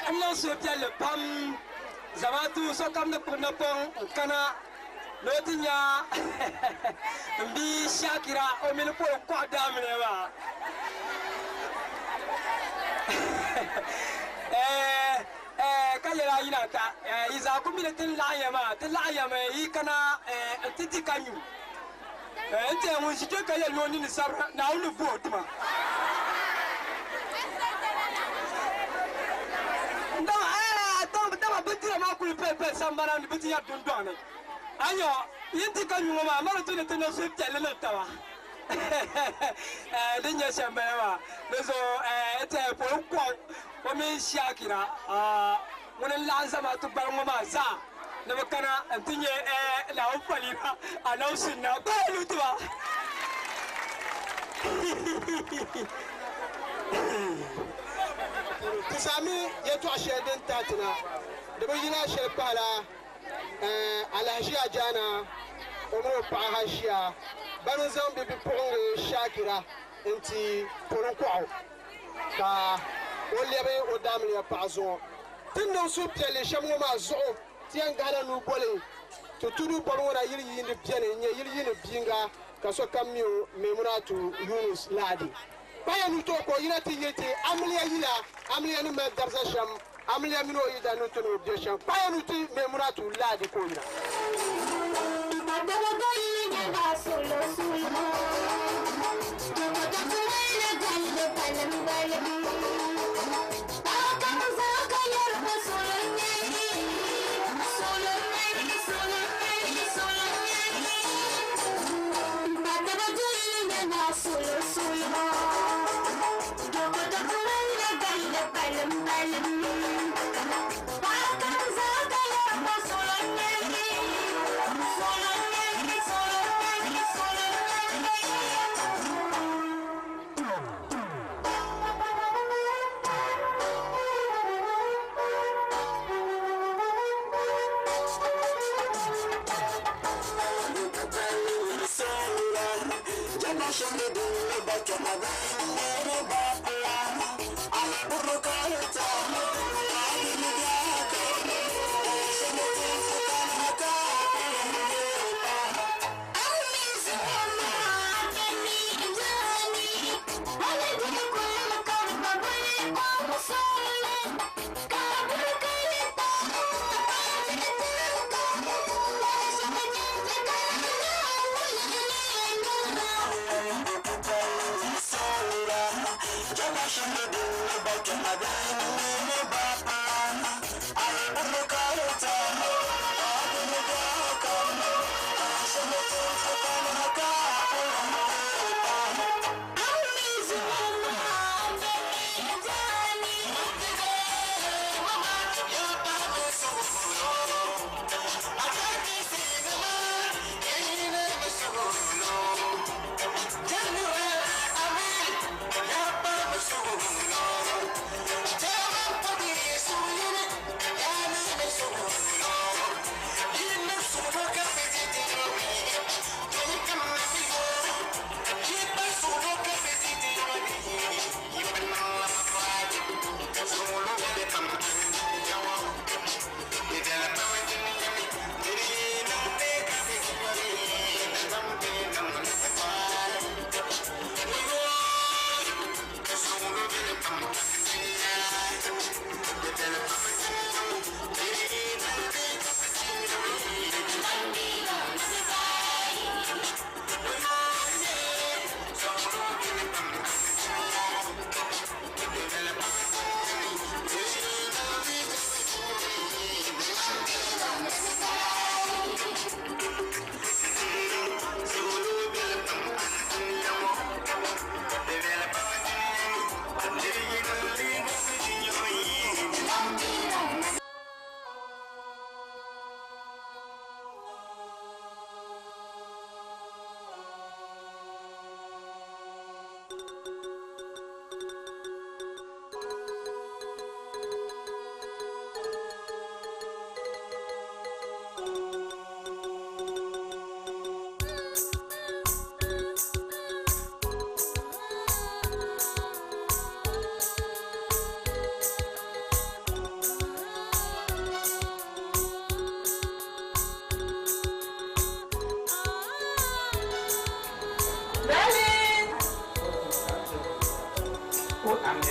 N niŋ suhupiɛlli pam zamaatu sokam ni kpuɣi napɔŋ n kana ni o ti nya n bia Shakira o mini polo kɔɣu daamiliya maa. Ka yɛli a yina ka yi zaa ku mi ni ti ni laɣim ya maa, ti laɣim ya mi yi kana n-ti di ka nyu. N tiɛha ŋun ʒi kpe ka yɛli ni o nini sabira, Naawuni ni bo o tima. Dama bindira maa kuli palipali sambana ni bɛ ti yɛri dundɔŋ ni. A nya, yi ni ti ka nyu ŋɔ maa, mali tu ni ti niŋ suhupiɛlli niŋ taba. Din nyɛ shɛm bala maa. Di zuɣu n tiɛha polo kɔŋ o mini Shakira ŋuni n-laɣim zamaatu gbaliŋ ŋɔ maa zaa ni bɛ kana nti nyɛ Naawuni faliima Anabi Sunna kpahi lu ti ba. Ti saami yɛtɔɣ shɛli din tahi ti na, di bi yina shɛli pahila Alahiʒia Jaana o mini o paɣa Haʒia ban n-zaŋ bɛ bipuɣiŋga Shakira nti Poliŋkɔɣu ka o lɛbi o daamiliya paɣa zuŋɔ. Ti ni niŋ suhupiɛlli shɛm ŋɔ maa zuɣu, ti yɛn gahila nuu boli ti tudu bɔbu ŋɔ na yili yiindi beni n-nyɛ yili yiini biinga ka sokam mi o, Maimunatu Yunus Ladi. Kpaya nuu tooi ka o yina ti yili ti amiliya yila, amiliya ni mali dariza shɛm, amiliya mini o yidana ni ti ni o be shɛm. Kpaya nuu ti Maimunatu Ladi ka o yina.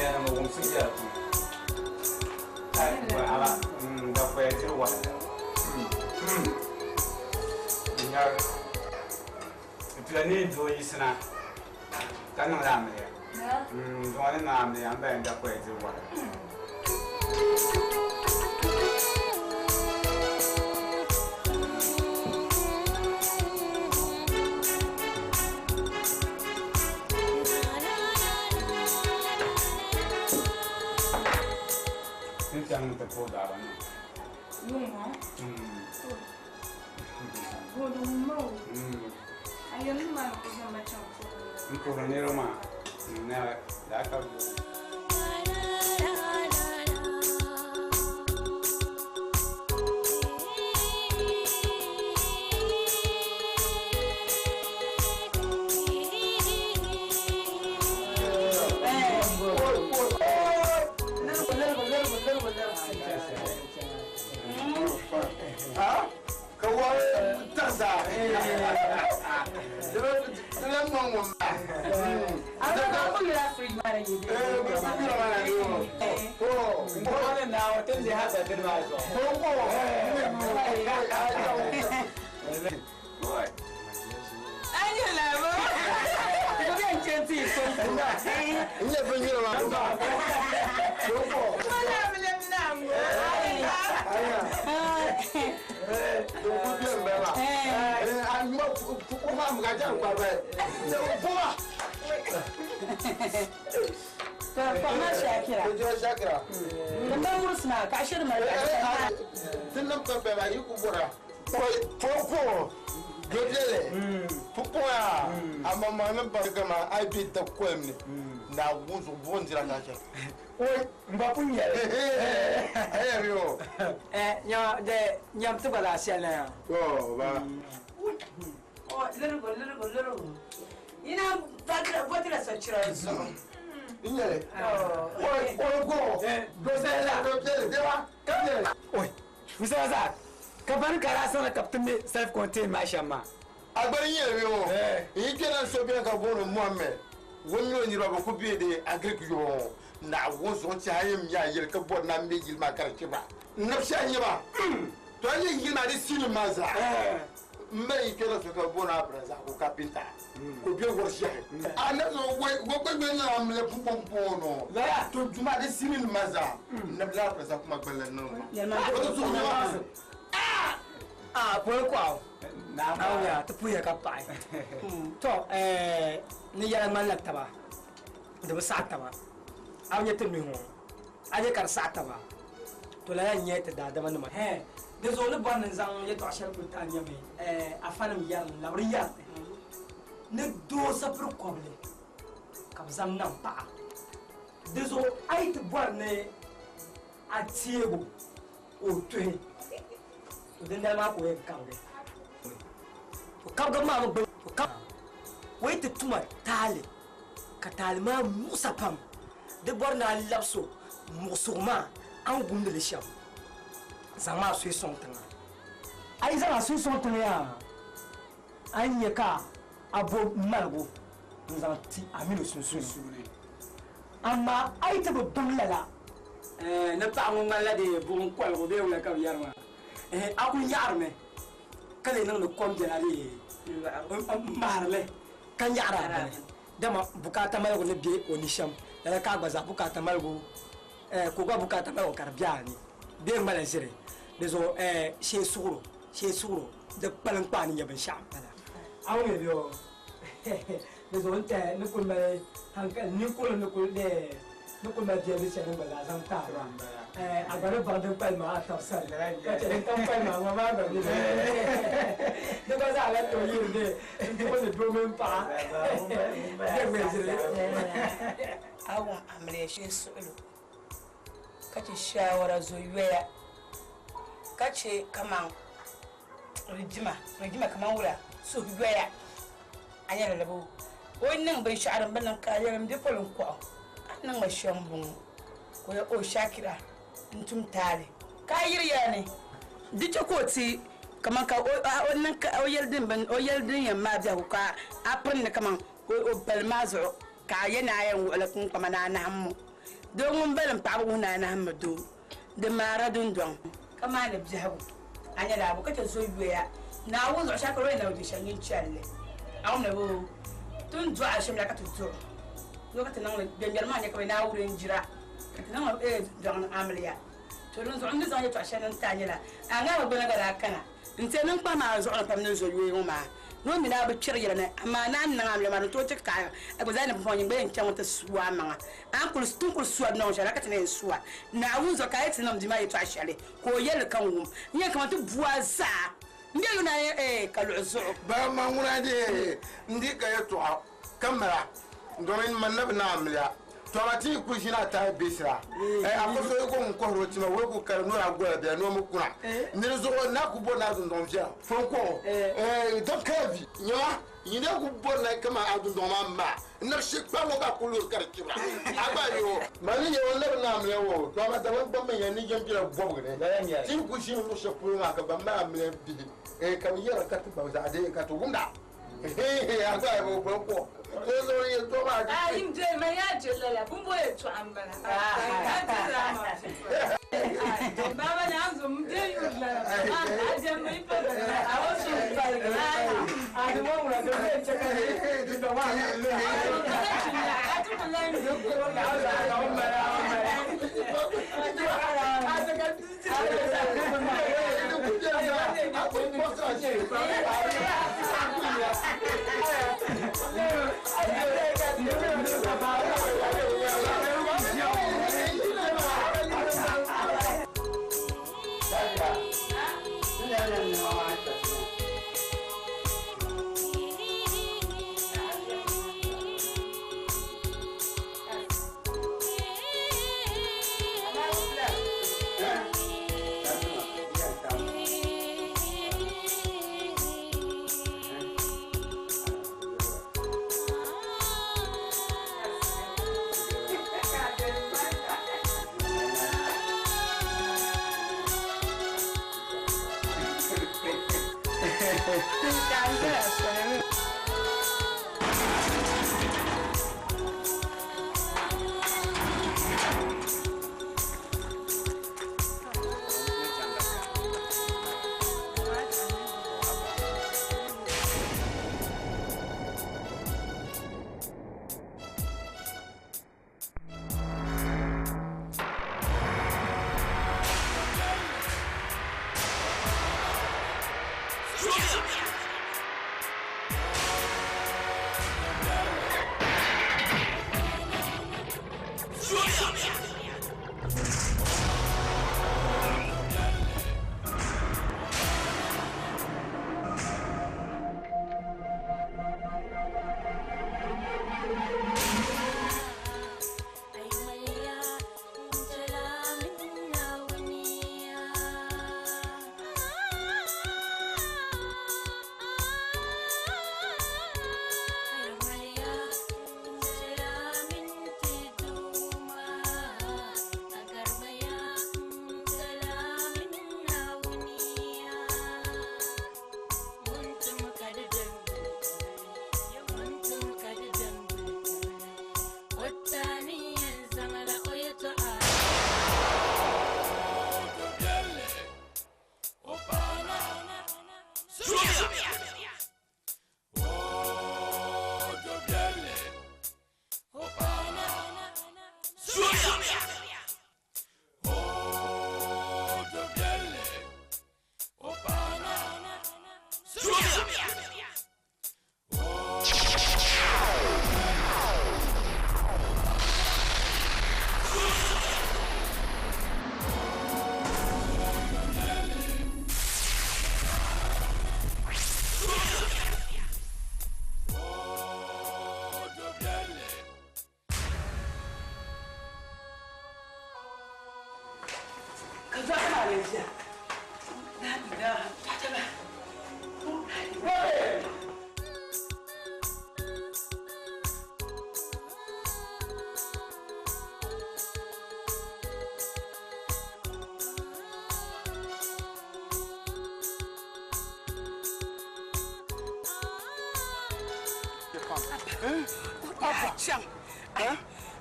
Yɛn niŋ wumsi bɛ di puuni. Ai, aba, dapoya diri wahala. Nyari. Tula ni doo yiɣisina ka niŋla amiliya. Doo ni niŋ amiliya n ba yɛn dapoya diri wahala. N chaŋ ti puhi baaba maa. Yuŋ Godo mo. Ayun ma ko sa machang ko. N puhiri niriba maa. Na daa ka Ka wa tasa. Dila ŋɔŋ ma. Paɣa Shakira. Shakira. Ka wurisi maa ka a shiri mali Tin nam ka bɛba yi ku bɔra. Pɔpɔ dodele pɔpɔ ya a ma ma ni ba gama a bi da kolim ni na wuzu bugun dira ka kɛ. Oi, n ba pun yɛli. Ɛyɛ bi o. Nya de nyam ti gba laa shɛli na ya. To ba. Oh, lirigu lirigu lirigu. Yina bɔtila sochira zuɣu. N yɛli. Oi oi go. Dosɛli la. Dodele deba. Ka Oi, Musa za ka bani ka daa sɔŋ ka bi ti me self contained maa shɛm maa. A gbali n yɛli bi o. Yi kɛra so bɛn ka booni Muhammed. Ŋun nyɛ o niriba bi ku bɛ de agric yɔbɔ ŋɔ. Na wuzu ti a yɛn mi a yɛli ka bɔri na me yili maa ka di chɛ ba. N nabi shɛli nyɛ ba. To a yɛ yili maa di siini maa zaa. N bɛ yi kɛra so ka booni Abdulrazak ko kapinta. Ko bɛ wari shɛhi. A ne sɔn wo gbe gbe na amile pɔnpɔn nɔ. To juma di siini maa zaa. N nabi la Abdulrazak kuma gbɛlɛ nɔ. O to sɔn ma. Ah, pɔli kɔɣu. Naawuni ti puya ka paɣi. To ni yɛla ŋmanila taba di bi saɣi taba. A bi nyɛ ti nuhi ŋɔ a nyɛ ka di saɣi taba to lala n nyɛ ti daadama nima. Di zuɣu ni bɔri ni n zaŋ yɛltɔɣa shɛli kuli ti a nyɛmi afa nim yɛri labiri yɛri ni doo sapiri kɔbili ka bi zaŋ niŋ paɣa. Di zuɣu a yi ti bɔri ni a teego o tuhi to dindali maa ka o yɛn kabigi. To kabigi maa mi gbuni o yi ti tuma taali ka taali maa muɣisa pam di bɔri ni a labisi o muɣisigu maa a ni gumdi li shɛm zaŋ maa suhi sɔŋ tiŋa. A yi zaŋ a suhi sɔŋ tiŋa yaa a ni nyɛ ka a bo maligu n zaŋ ti a mini o sunsuuni. Amaa a yi ti bi baŋ lala ni paɣa ŋun ŋmanila de buɣum kɔligu bee wula ka bi yɛri maa a ku nyaɣarimi ka lee niŋdi kom biɛla de n mahari li ka nyaɣari a bini dama bukaata maligu ni bɛ o ni shɛm lala ka a gba zaa bukaata maligu ka o gba bukaata maligu ka di bɛ a ni bee ŋmala ʒiri di zuɣu shee suɣuro shee suɣuro di kpalim kpaa ni nyɛ binshaɣu n bala. A ŋun yɛli o di zuɣu n tɛ ni kuli mali hankali ninkuri ni kuli ni kuli mali biɛli shɛli gba zaa zaŋ taai a gba ni baŋ din kpalim maa a tabi sani ka chɛ din tam kpalim maa ŋɔ maa gba bɛ di gba zaa lahi tooi yiri de n ti ni doo mini paɣa bɛ ŋmɛ ʒiri. A wum amiliya shee suɣulo ka chɛ shawara zo yoya ka chɛ kaman rijima rijima kaman wula suhu yoya a nyɛla labo o niŋ binshaɣu din bi niŋ ka a yɛli n bɛ polo n kɔɣu a niŋ ma shɛm bɔŋɔ ka o yɛ o Shakira n tum taali ka a yiri yɛla ni di chɛ ka o ti kaman ka o niŋ ka o yɛli din bin o yɛli din yɛn maa biɛhigu ka a piri ni kaman o bali maa zuɣu ka a yɛ ni a yɛn wuɣili kpunkpama ni a naham mo Doo ŋun balim paɣaba wuhi ni a nahimmi doo, di maara dundɔŋ. Ka maani biɛhigu, a nyɛla a bo ka chɛ zo yoya. Naawuni zuɣu shɛli polo o yɛn na bi di shɛli nyin chɛli li. A wum ni boo? Ti ni dɔɣi shɛm la ka ti dɔɣi o. Ka ti niŋli gbɛŋgbɛri maa nyɛ ka bɛ Naawuni n-jira ka ti niŋ o dundɔŋ ni amiliya. To dinzuɣu n ni zaŋ yɛtɔɣ shɛli niŋ ti a nyɛla, a ŋahi bi gbana gba daa kana nti niŋ kpahi maa zuɣu ni pam ni zo yoya ŋɔ maa ni o mi ni a bi kpɛri yɛla ni, amaa ni a ni niŋ amiliya maa ni tooi ti kaai a gba zaa ni pumpɔŋɔ nyin gba yɛn chaŋmi ti su a maŋa. A ni kuli, ti ni kuli su a dundɔŋ shɛli la ka ti ni yɛn su a. Naawuni zuɣu ka a yi ti niŋ bia maa yɛtɔɣ shɛli ka o yɛli li ka n wum, n yɛn kaman ti bu a zaa m-be yu na eeh ka luɣi zuɣu. Ba ma ŋuna dee n-di ka yɛtɔɣa ka mala domin man na bi naai amiliya. To amaa ti yi kuli ʒini a taai besira, a ko so yi ko ŋun kɔhiri o tima wei ku kali ni o daa gola bɛla ni o mi kuna. Ni di zuɣu na ku bɔri ni a dundɔŋ viɛla fo n-kɔh o. Dɔb kala vi nyɛma yi na ku bɔri ni kaman a dundɔŋ maa maa n-nabi shee kpari ŋɔ ka a ku luri ka di chibira. A gba yo. Man ni nyɛ o n-nabi naai amiliya o, to amaa Dagbaŋ gba mi yɛn ni yɛn bela bɔbigi ni. Ti yi ku ʒini luɣ shɛli polo maa ka ban mali amiliya bihi ka bɛ yɛra ka ti gba zaɣ dee ka ti wumda.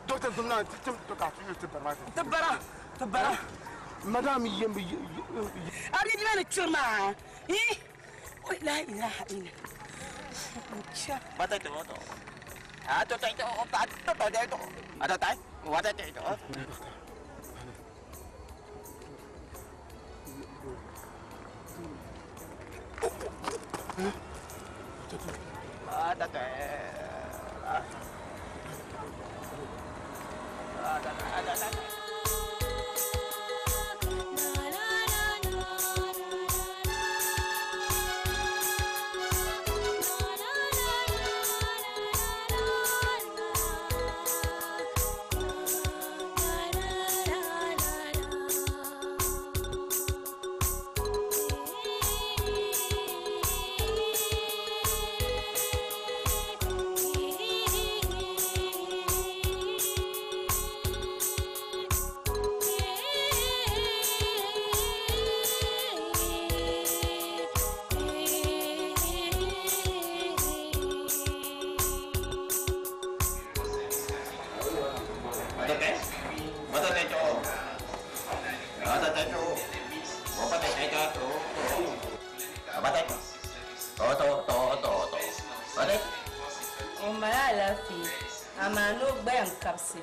Doctor zum na ti tim to ka ti ti bara ma. Ti bara, ti bara. Madam yem A bi ni kpiri maa. Eh? Oi la ilaha illa. Cha. Bata to to. A to to to ta to to to. A to tai. Wa ta to to. A ta ta. A ta ta ta ta. O mali alaafee amaa ni o gbaya n-kabisi.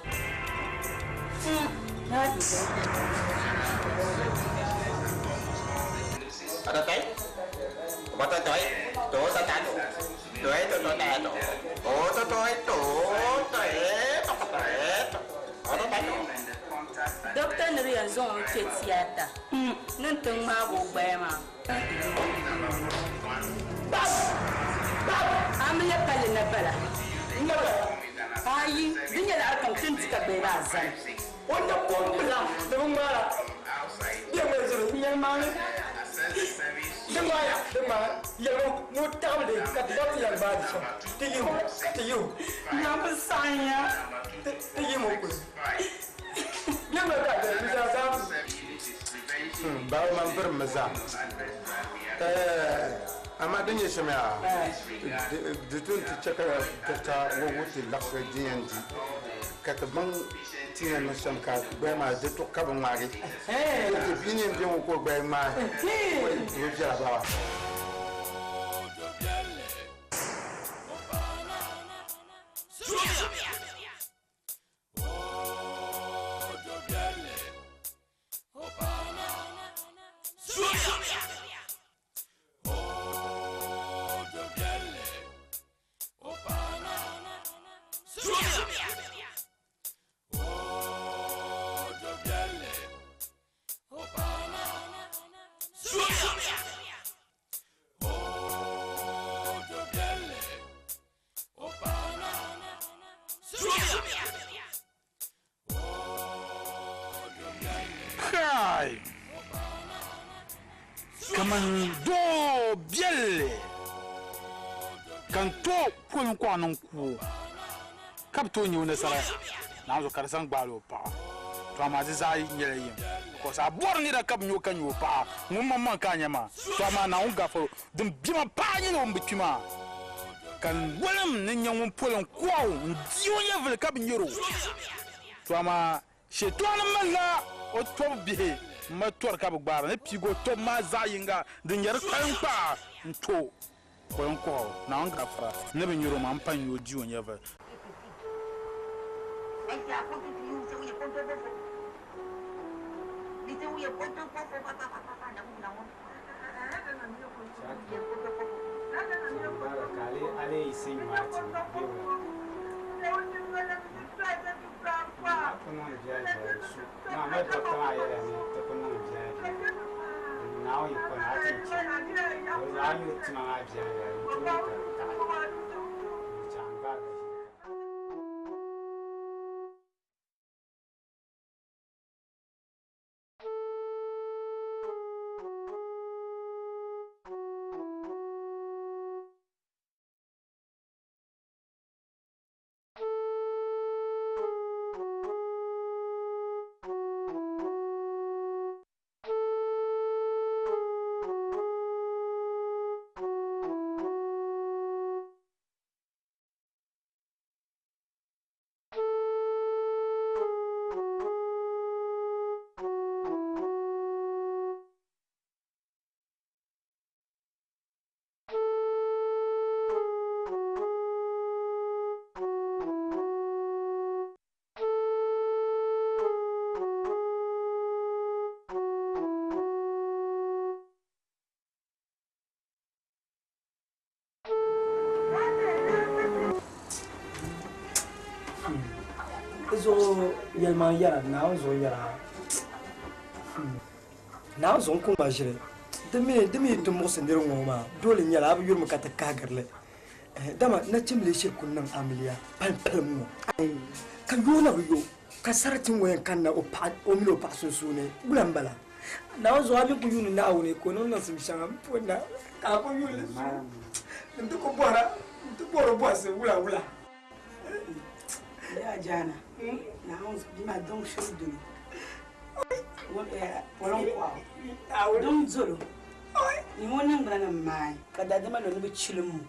Dokta ni di yɛn zaŋ o mi kpe tiyaata ni n-ti ŋmaagi o gbaya maa. Amiliya palli na bala. Ayi, di nyɛla har kam ti ni ti ka gbaya maa zani. O nya kom bila di bi ŋmaara. Bɛ ŋmɛ zuri yɛlimaŋli. Di ŋmaaya, di ŋmaaya. Yɛlimi ni o taɣibili ka ti ti yɛli baagi shɛm. Ti yim o, ti yim o. Nyambu saɣinya. Ti yim o kuli. Bɛ ŋmɛ ka di zaa zaa. Bawo man birim mi zaa. Amma din nyɛ shɛm yaa di tun ti chɛ ka Dr. Wowu ti laɣisi din yɛn di ka ti baŋ ti yɛn niŋ shɛm ka gbaya maa di tuɣi ka bi ŋmaagi ti bia ni yɛn bɛ ŋɔ ka o gbaya ŋmaai di bi viɛla baba. Kai! Kaman doo biɛlli ka n tooi poli n-kɔɣu niŋ kuo ka bi tooi nya o nasara naanzu ka di zaŋ gbaali o paɣa. To amaa di zaa nyɛla yim because a bɔri nira ka bi nya o ka nya o paɣa ŋun maŋmaŋ ka a nya maa. To amaa Naawuni gafaro din bima paɣa nyɛla o ni bi kpi maa ka n wolim ni nya ŋun poli n-kɔɣu n-di o nyɛvili ka bi nyari o. To amaa Shetɔɣu malila o tɔbu bihi m-mali tɔri ka bɛ gbaari ni piigi o tɔbu maa zaɣ yiŋga din nyɛ di kpaliŋkpaa n-to koliŋkɔɣu Naawuni gafara ni bi nyari o maa m-pa n-nya o di o nyɛvili. Dinzuɣu yɛlimaŋ yɛra, Naawuni zuɣu yɛra, Naawuni zuɣu n ku ŋma ʒili. Di mi di mi yi ti muɣisi nir ŋɔ maa, doole n-nyɛli a bi yurimi ka ti kahigiri li. Dama nachimbilee shiri ku niŋ amiliya palimpalim ŋɔ. Ka yoo na bi yo, ka sarati ŋɔ yɛn kanna o paɣa o mini o paɣa sunsuuni, wula m-bala? Naawuni zuɣu a mi ku yuuni Naawuni ka o niŋ niŋsim shɛŋa m-pun na, ka a ku yuuni li zuɣu. N ti ku bɔhira, n ti bɔhiri o bɔhisi wula wula. Yaa jaana, Naawuni zuɣu bia maa dɔŋ shiri dolo. Polin kɔɣu dɔŋ dolo. Ni o niŋgbuna ni maai ka daadama lo ni bɛ chilim o.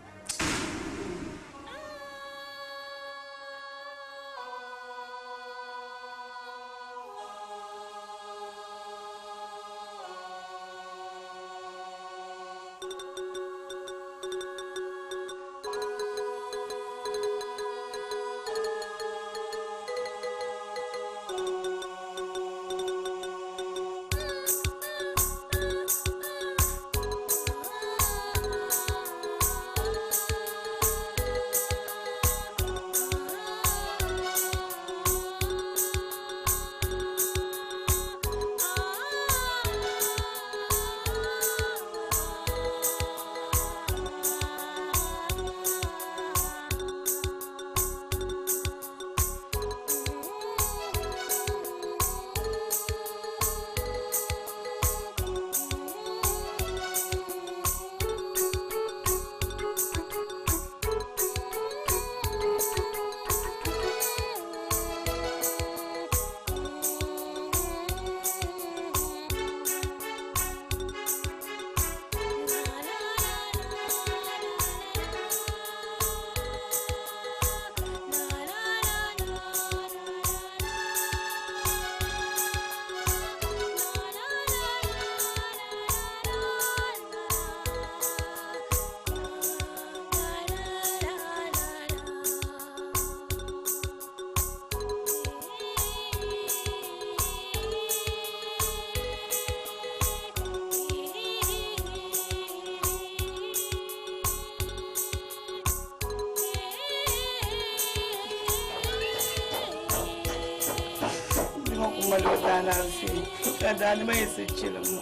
Ka daadama yiɣisi chilim ma.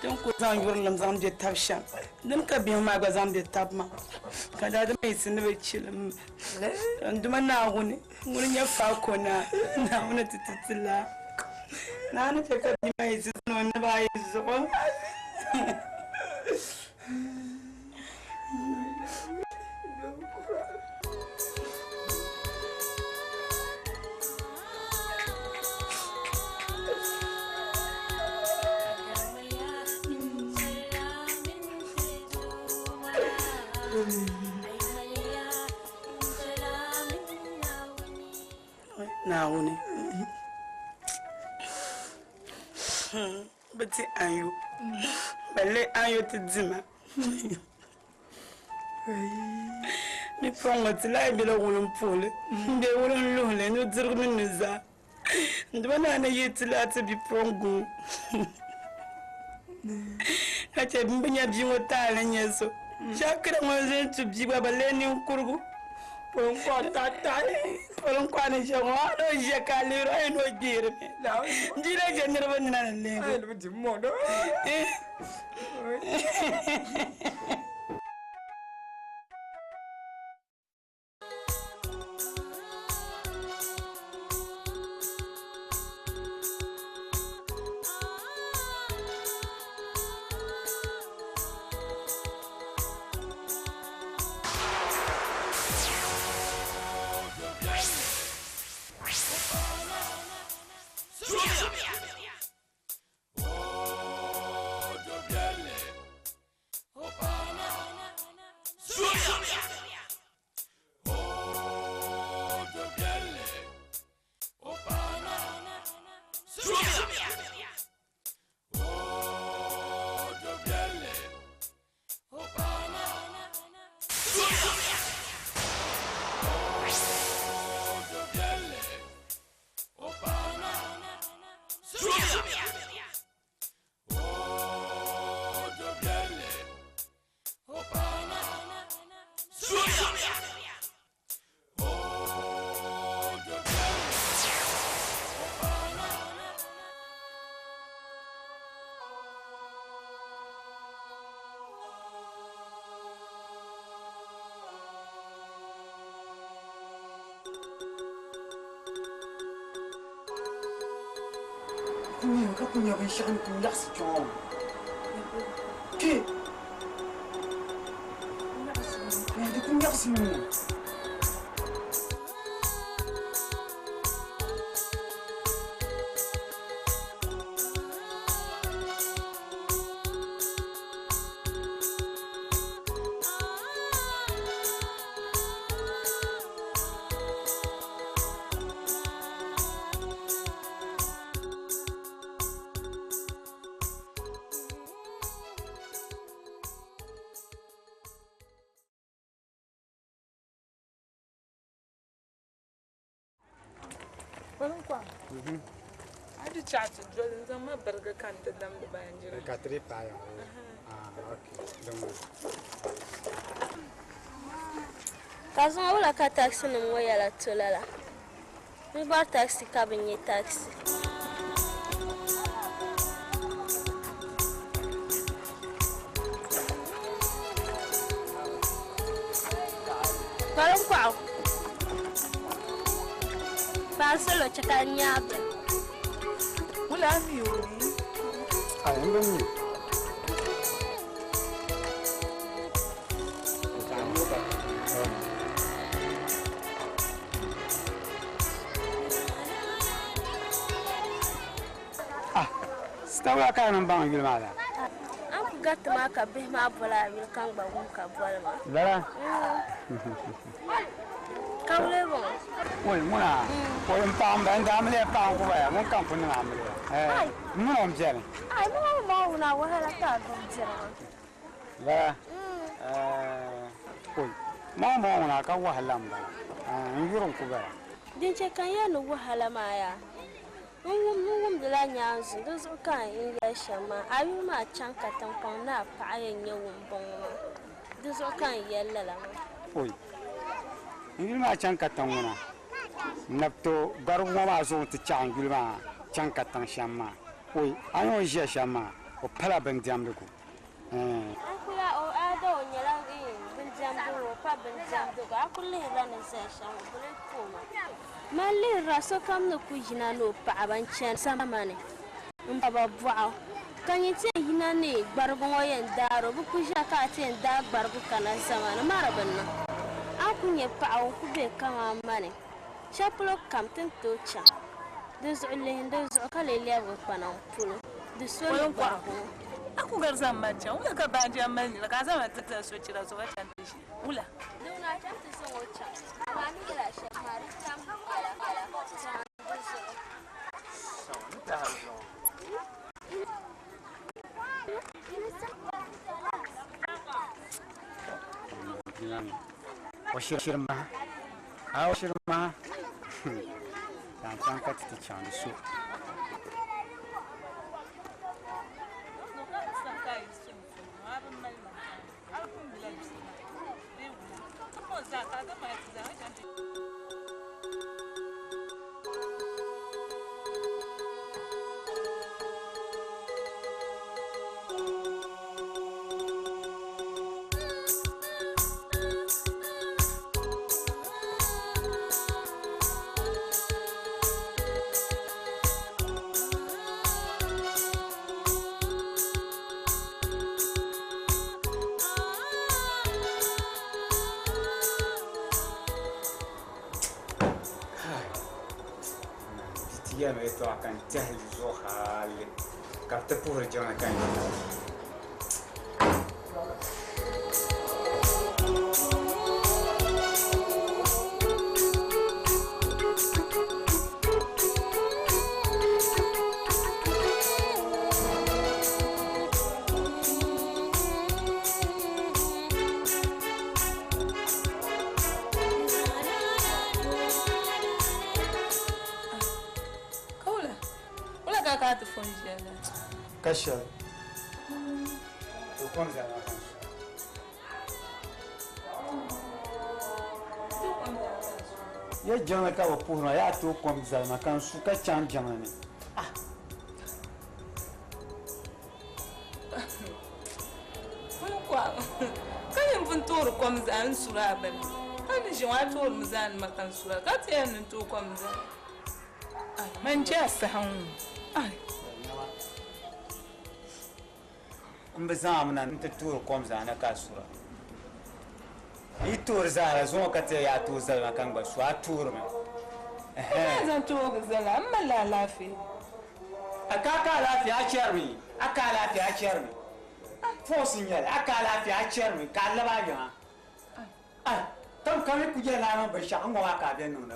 Din ku zaŋ yurilim zaŋ bɛ tab shɛm, dini ka bihi maa gba zaŋ bɛ tab maa, ka daadama yiɣisi ni bɛ chilim ma. N Duuma Naawuni ŋuni n-nyɛ faako naa, Naawuni ti ti ti laa. Naawuni chɛ ka bia maa yiɣisi zani o naba ayi zuɣu. Naawuni bi ti anyo balle anyo ti dima Bipuɣiŋga ti lahi bela wulimpuhili m-be wulinluhili nudirigu mini nuzaa. N dima naa ni yi ti lahi ti bipuɣiŋga ŋɔ ka chɛ m bi nya bia ŋɔ taali ni nyɛ so. Shakira ŋun zini tu bia gba bi lee ninkurigu. Poliŋkɔɣu ni ʒiya ŋɔ hali o ʒiya ka a lihiri o a yɛn ni o gbeerimi. Bia lee je niriba nina ni leego. Ka ku nya binshɛɣu ni ku nyaɣisi kpe ŋɔ kpe di ku nyaɣisimi ŋɔ. A di chaɣ ti doli n-zaŋ ma birigi ka n ti damdi baanjira. Ka ti di paai ya. Ah, okay. Din ŋɔ. Ka zuŋɔ wula ka taxi nim ŋɔ yɛla to lala? N bɔri taxi ka bi nya taxi. Kpaliŋkɔɣu Paɣa salo chɛ ka n nya a bini. Wula a mi o ni? Ai, n bi mi. Ah, sita wula ka a niŋ baŋ yuli maa la? An ku gariti maa ka bihi maa boli a yuli ka n gba wum ka boli ma. Lala? Ka wuli bɔŋɔ? Oi, ŋuna, oi n paɣa m-bala, n daa amiliya paɣa n-ku bala, ŋun ka n ku niŋ amiliya. Eh, ŋuna o m-beni. Ai, ŋuna o ma ŋuna wahala ka a gbubi diri maa. Lala? Eh, oi, maa ma ŋuna ka wahala m-bala. Eh, n yuri n-ku bala. Din chɛ ka n yɛli ni wahala maa yaa, n wum n wumdila nyaanzu, di zuɣu ka n yɛli shɛm maa, a yuli maa chaŋ ka tiŋkpaŋ ni a paɣa yɛn nyɛ ŋun bɔŋɔ maa, di zuɣu ka n yɛli lala maa. Oi, n yuli maa chaŋ ka tiŋ ŋuna, n na bi tooi gbarigu ŋɔ maa zuɣu nti chaɣ n yuli maa chaŋ ka tiŋ shɛm maa. Oi, a ni o ʒiya shɛm maa, o pala bindiɛmdigu. Eh. A kula o a da o nyɛla bindiɛmdigu o pa bindiɛmdigu a ku lihirila ni zaya shɛm o bi lee ku o maa. Man lihirila sokam ni ku yina ni o paɣaba n-chani samani m-pa ba bɔɣu ka nyin ti yɛn yina ni gbarigu ŋɔ yɛn daar o, bɛ ku ʒiya ka a ti yɛn daai gbarigu kana zamani maa di bi niŋ. A ni ku nya paɣa ŋun ku be kaman mani shɛli polo kam ti ni tooi chaŋ di zuɣu lihi di zuɣu ka lee lɛbigi kpanaŋ polo di so ni gbarigu ŋɔ. A ku gari zaŋ ma chaŋ, wula ka baanjira mali nira ka a zaŋ ma ti zali sochira zuɣu ka chaŋ ti ʒi? Wula? Di ŋuna a chaŋ ti zaŋ o chaŋ, amaa a ni yɛl a shɛm maa di tam ala chaŋ di zuɣu. O shiri maha. A o shiri maha. Zaŋ chaŋ ka ti ti chaŋ di so. Yɛlimi yɛltɔɣa ka n tɛhi li zuɣu hali ka bi ti puhiri jiŋli ka n yina. Ka wula? Wula ka ka ti fo n-ʒiya la? Ka shɛli. O kom zaa maa ka n su. Ya jiŋli ka bɛ puhiri ma, yaa tooi kom zali ma ka n su ka chaŋ jiŋli ni. Ka nyin pun toori kom zaa n suri a bini. Ka ni ʒi ŋɔ a toorimi zaa ni ma ka n sura ka ti yɛli ni n tooi kom zaa. Ai, man je a saha ŋɔ. Ai. N bi zaŋ a mi na nti toori kom zaani ka a sura. Yi toori zahara zuŋɔ ka ti ya yaa tooi zali ma ka n gba su, a toorimi. N maa zaŋ toogi zali a, m malila alaafee. A ka a ka alaafee a chɛrimi, a ka alaafee a chɛrimi. Force n-nyɛ li, a ka alaafee a chɛrimi ka a labi a yiŋa. Ai, tam kam yi ku yɛli ni a niŋ binshɛɣu, n-ŋɔ maa ka a bɛ niŋda,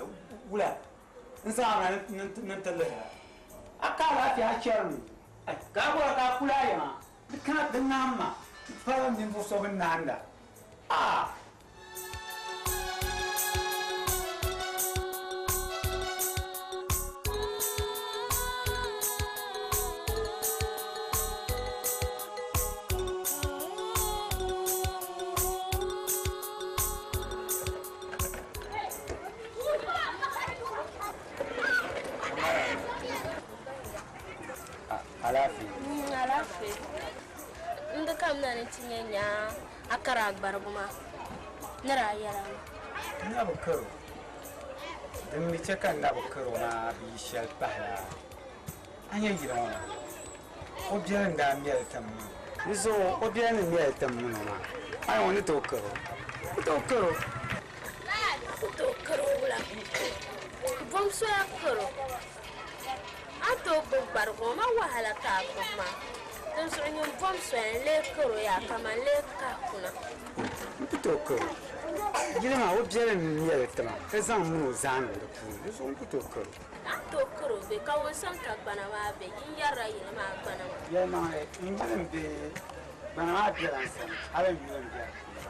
wula n-zaŋ a mi na ni n ti lihira. A ka alaafee a chɛrimi, ai, ka a bɔra ka a kuli a yiŋa. Di kana di naam ma, m pala ninvuɣ so bɛn naanda. Aa! Alaafee. Alaafee. N di kamina ni ti nyɛ nyaa a kari a gbarigu maa ni daa yɛla maa. N na bi kari o. Din mi chɛ ka n na bi kari o maa bi yi shɛli pahila a nya yili ŋɔ maa, o biɛli n-daa mɛli tim maa. Di zuɣu o biɛli ni mɛli tim mini o maa, a nya o ni tooi kari o? Ku tooi kari o. Ku tooi kari o wula? Bom soya kari o. A ni tooi gbubi gbarigu ŋɔ maa wahala ka a gbubi maa. Dinzuɣu nyin bom soya n-lee kari o yaa kaman lee kahi kuna. N ku tooi kari o. Yili maa o biɛli n-mɛli ti ma ka zaŋ m mini o zaa niŋ di puuni. Di zuɣu n ku tooi kari o. A ni tooi kari o bɛ ka wunsaŋ ka gbana maa be? N yɛrila yili maa gbana maa. Yɛlimaŋli, n yuli m-be gbana maa bela n sani, hali n yuli m-be di puuni.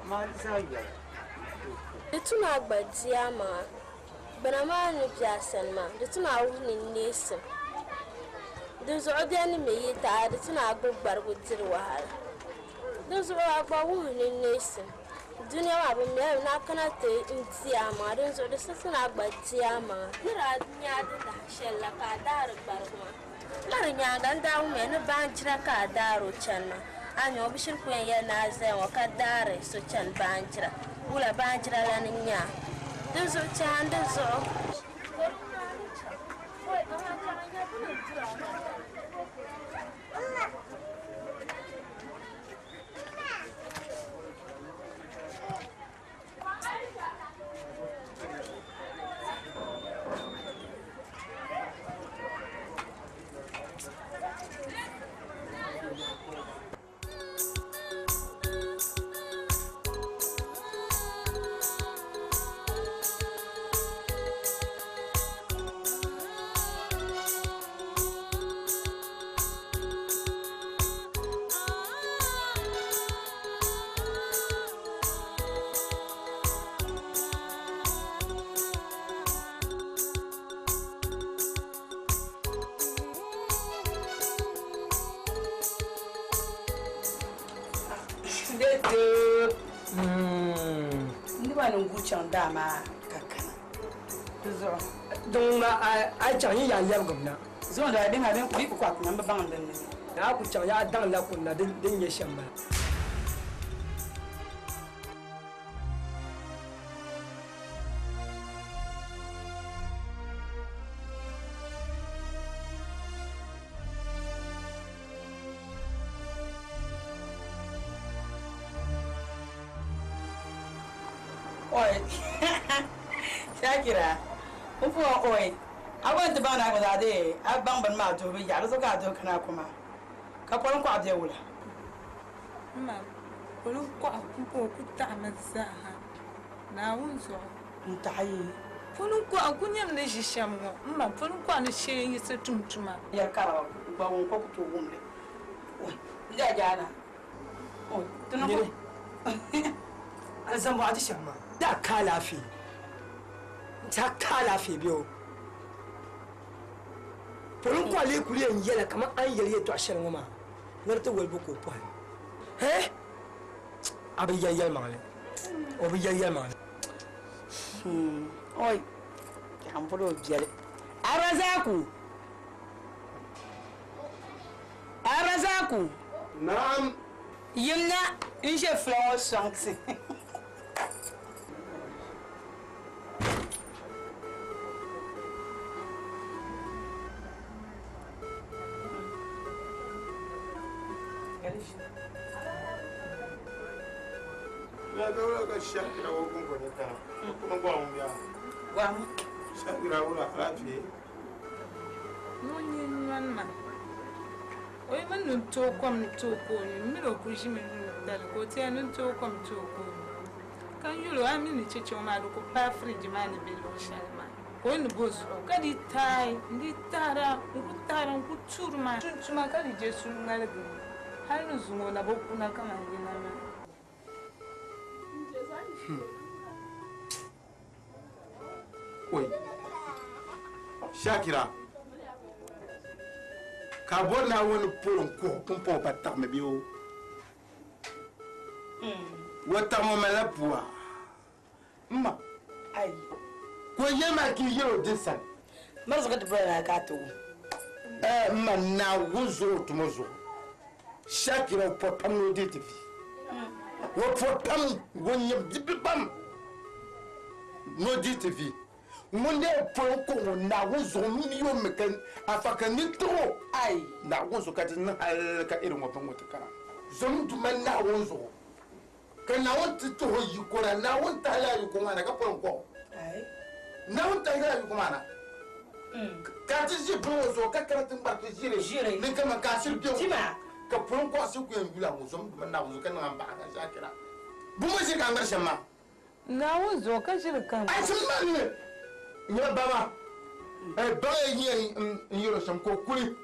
Amaa di zaa yoli, n ku tooi kari o. Di tu ni a gba di a maŋa. Gbana maa ni be a sani maa, di tu ni a wuhi ni neesim. Dinzuɣu bɛ ni mi yi taai, di tu ni a gbubi gbarigu diri wahala. Dinzuɣu a gba wuhi ni neesim. Dunia maa bi mɛlimi ni a kana ti n-di a maŋa, dinzuɣu di sa tu ni a gba di a maŋa. Ni daa nya a di lahi shɛli la ka a daari gbarigu maa. Ka di nyaaŋa n daa wumiya ni baanjira ka a daari o chani maa. A nya o bi shiri ku yɛn yɛli ni a zaya ŋɔ ka daari so chani baanjira. Wula baanjira la ni nya a? Dinzuɣu chahi n di zuɣu. Niriba ni gu chaŋ daa maa ka kana. Di zuɣu. Din ŋuna a yi chaŋ yi yaa lɛbigim na. Zuŋ daa din ŋa din kuli ku kɔhi kuna m bi baŋ din ni. Naa ku chaŋ yaa daŋ la kunna din nyɛ shɛm bala. Oi Shakira n puhi oi a gba ni ti baŋ ni a gba zaa dee a baŋ bini maa duhibu yaɣa di zuɣu ka a duhi kana ku maa ka koliŋkɔɣu be wula? M ma, koliŋkɔɣu pumpɔŋɔ ku taɣimi zaaha Naawuni zuɣu. N taɣi yi. Koliŋkɔɣu ku nyɛmi ni ʒi shɛm ŋɔ. M ma, koliŋkɔɣu ni shee n-yiɣisi tum tuma. Yɛli kara gba ŋun ko ku tooi wum li. Oi, n daa jaana. Oi, ti niŋ Nyini, alizambɔɣu di shɛm maa, daa ka alaafee. N-tɛha ka alaafee bɛ o. Poliŋkɔɣu lee kuli yɛn yɛla kaman a ni yɛli yɛtɔɣ shɛli ŋɔ maa, ŋari ti wolibu ka o pɔhim. Hɛɛ! A bi yɛli yɛlimaŋli. O bi yɛli yɛlimaŋli. Oi, m bɔri o biɛli. Arazaku! Arazaku! Naam! Yimna n-ʒe fila ŋɔ sɔŋ ti. Bɛ wula ka Shakira o gun ko ne kana. Kuma gwa mun biya. Gwa mu. Shakira wula alafiye. Ŋun nyɛ nyɔni ma. O yi mini ni tooi kom ni tooi ka o nyu, m mi o kuli ʒimi yuuni tali ka o tiya ni tooi kom tooi ka o nyu. Ka n yuli o a mi ni cheche ŋɔ maa di ku paai firiji maa ni be luɣ shɛli maa. Ka o ni bo zuɣu ka di taai, n di taara, n ku taara, n ku tuuri maa. Tuntuma ka di je suli ŋmaligi mi. Hali ni zuŋɔ na bi kuna kaman yina maa. Oi. Shakira. Ka bɔ Naawuni polo n-kuhi pumpɔŋ pa taɣimi bɛ o. Wa taɣimi malila pua. Mma. Ai. Ko yɛli maa ka yi yɛl o di sani. Mari zuɣu ti bɔri na ka a ti wum. Mma Naawuni zuɣu tumo zuɣu. Shakira o pɔ pam ni o deei ti vi. O pɔ pam, o nyɛ bibi pam ni o deei ti vi. Ŋun lee pɔi n-kuhi ŋɔ Naawuni zuɣu mini yo mi ka afa ka ni tiri o. Ai. Naawuni zuɣu ka ti niŋ hali ka iri ŋɔ bin ŋɔ ti kana. Zom duma Naawuni zuɣu. Ka Naawuni ti ti o yiko na, Naawuni tahi la yiko maa na ka pɔi n-kuhi o. Ai. Naawuni tahi la yiko maa na. Ka ti ʒi bin ŋɔ zuɣu ka kana ti ŋmari ti ʒiri. Ʒiri. Ni kama ka a shiri bɛ ŋɔ. Tima. Ka pɔi n-kuhi a shiri ku yɛn yula ŋɔ zom duma Naawuni zuɣu ka niŋ ambaɣa ka Shakira. Bumɔ ʒiri ka a ŋmari shɛm maa. Naawuni zuɣu ka ʒiri kam. Ai shim maa ni. Nyɛ baba. Baŋ ya nyɛ n yɛrɔ shɛm ka o kuli.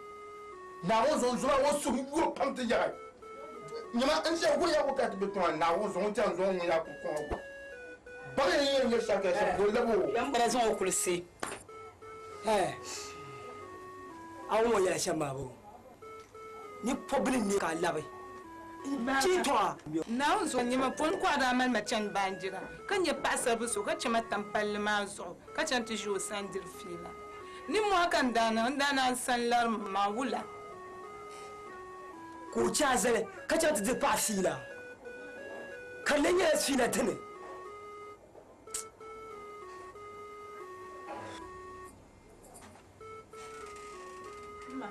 Naawuni zuɣu zuma o suhu yuri pam ti yaɣi. Nyɛma n ʒe ko ya ko ka ti be tiŋa Naawuni zuɣu n tiɛhi n zuɣu ŋun yaa ku kɔŋ o. Baŋ ya nyɛ n yɛrɔ Shakira shɛm ka o labi o. Yan bala zaŋ o kulisi. A wum o yɛla shɛm maa bo. Ni pɔbili ni ka a labi. Chi tɔɣa. Naawuni zuɣu nyɛma pɔn kɔɣa daa mali ma chani baanjira ka nyɛ paɣasaribili so ka chɛ ma tam palli maa zuɣu ka chani ti ʒi o sani diri fiila. Ni mɔɣu ka n daa niŋ, n daa naan sani lari ma wula. Ka o chɛ a zali ka chani ti diri paɣa fiila. Ka di lee nyɛla fiila dini. Ma,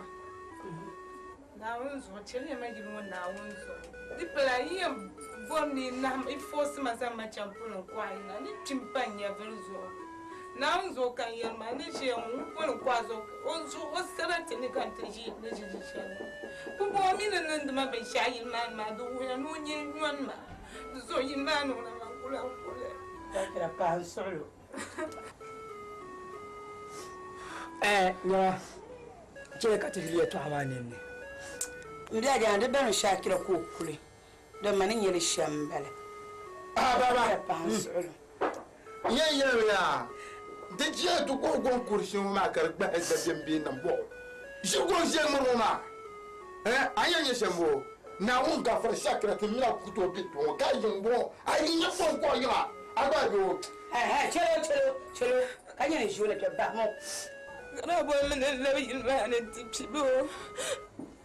Naawuni zuɣu, chɛliya ma yili ŋɔ Naawuni zuɣu. Di pala yi yɛn bɔri ni nahim i foosi ma zaŋ ma chaŋ polo n-kɔhi yiŋa, ni kpim pa n nyɛvili zuɣu. Naawuni zuɣu ka n yɛri maa, ni ʒiya ŋɔ, ŋun polo n-kɔhi zuɣu, o zuɣu, o sarati ni ka n ti ʒi ni ʒi ʒi shɛli. Pumpɔŋɔ mi ni niŋdi ma binshɛɣu yili maa ni maa, di wuhiya ni o nyɛ nyɔni maa. Di zuɣu yili maa ni ŋuna maa kula n kuli. Shakira pahi n suɣulo. Nyɛma, chɛ ka ti yuli yɛltɔɣa maa ninni. N biɛla jana di bani Shakira ka o kuli, di ma ni nyɛli shɛm m-bala. Baba. Pahi n suɣulo. Nyɛ yɛli yaa, di jia ti kɔhi gɔŋ kuri shɛŋa maa ka di gbahi dabiɛm bee nambɔɣu. Ʒi gɔŋ ʒiɛli ŋmari ŋɔ maa. A yɛn nyɛ shɛm bɔ? Naawuni gafara Shakira ti mina ku tooi be kpe ŋɔ ka yiŋ bɔ, a yi nyɛ gɔŋ kɔhi yiŋa, a gba be o. Chɛlo, chɛlo, chɛlo, ka nyɛ ni ʒi o na kpɛ bahi ŋɔ. Kana bɔri mi ni labi yili maa ni ti pibi o.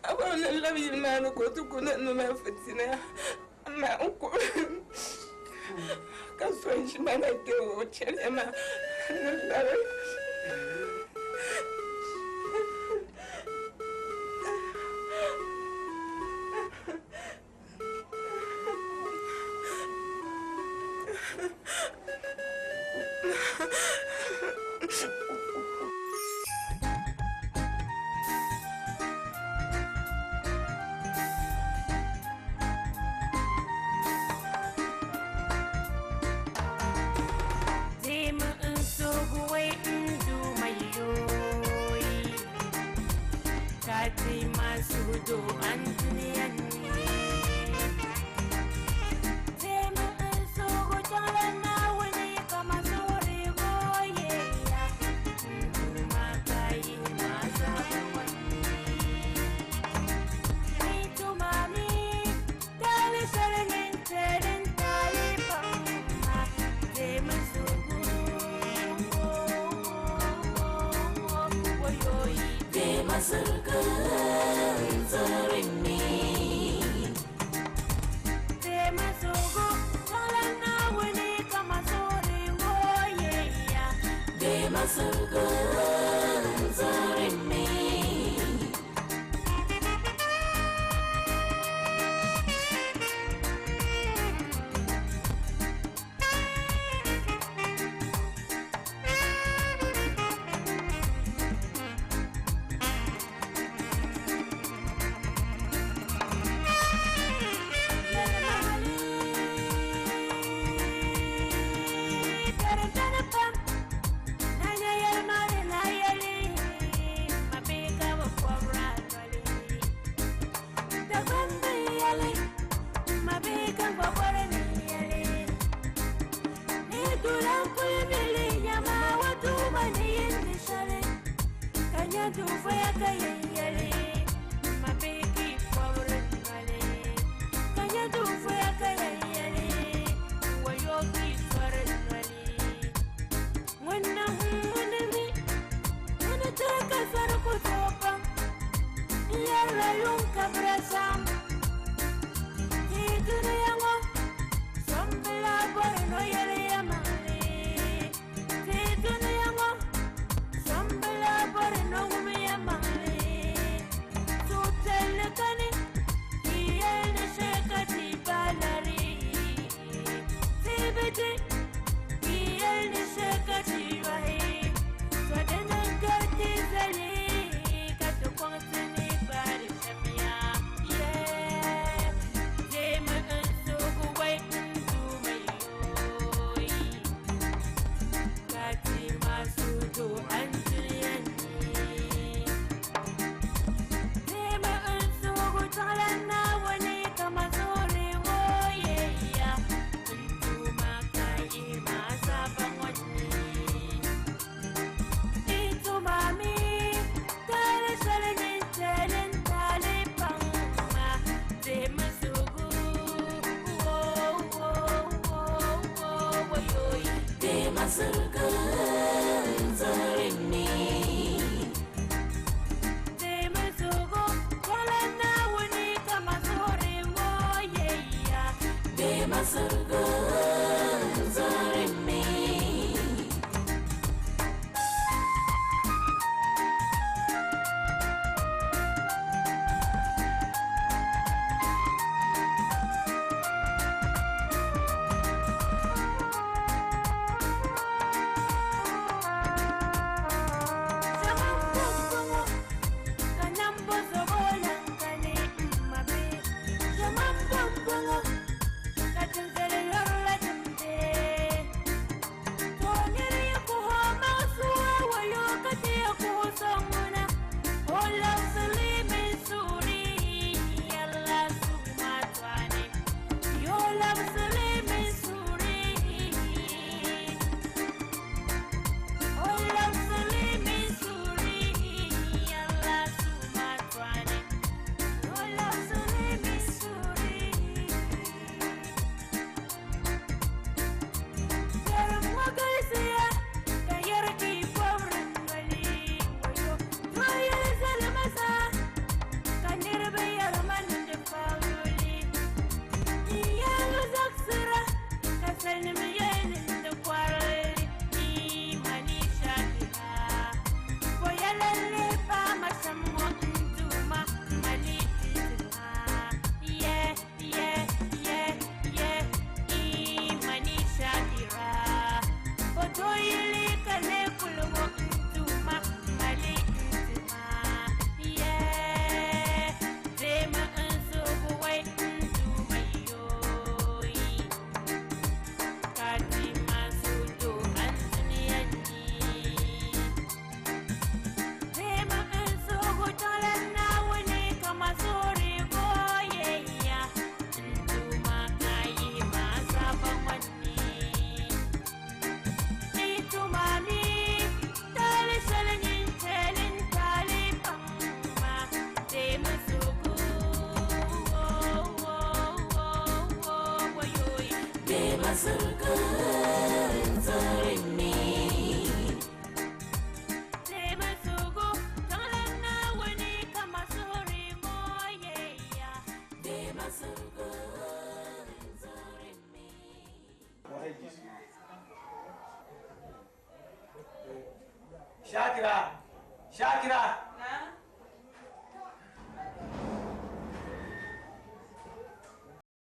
A bɔri mi ni labi yili maa ni ka o ti ku ni ni maa fitina. Amaa n ku ka so n ʒi ma na kpe o chɛliya maa ni labi. Shakira! Shakira!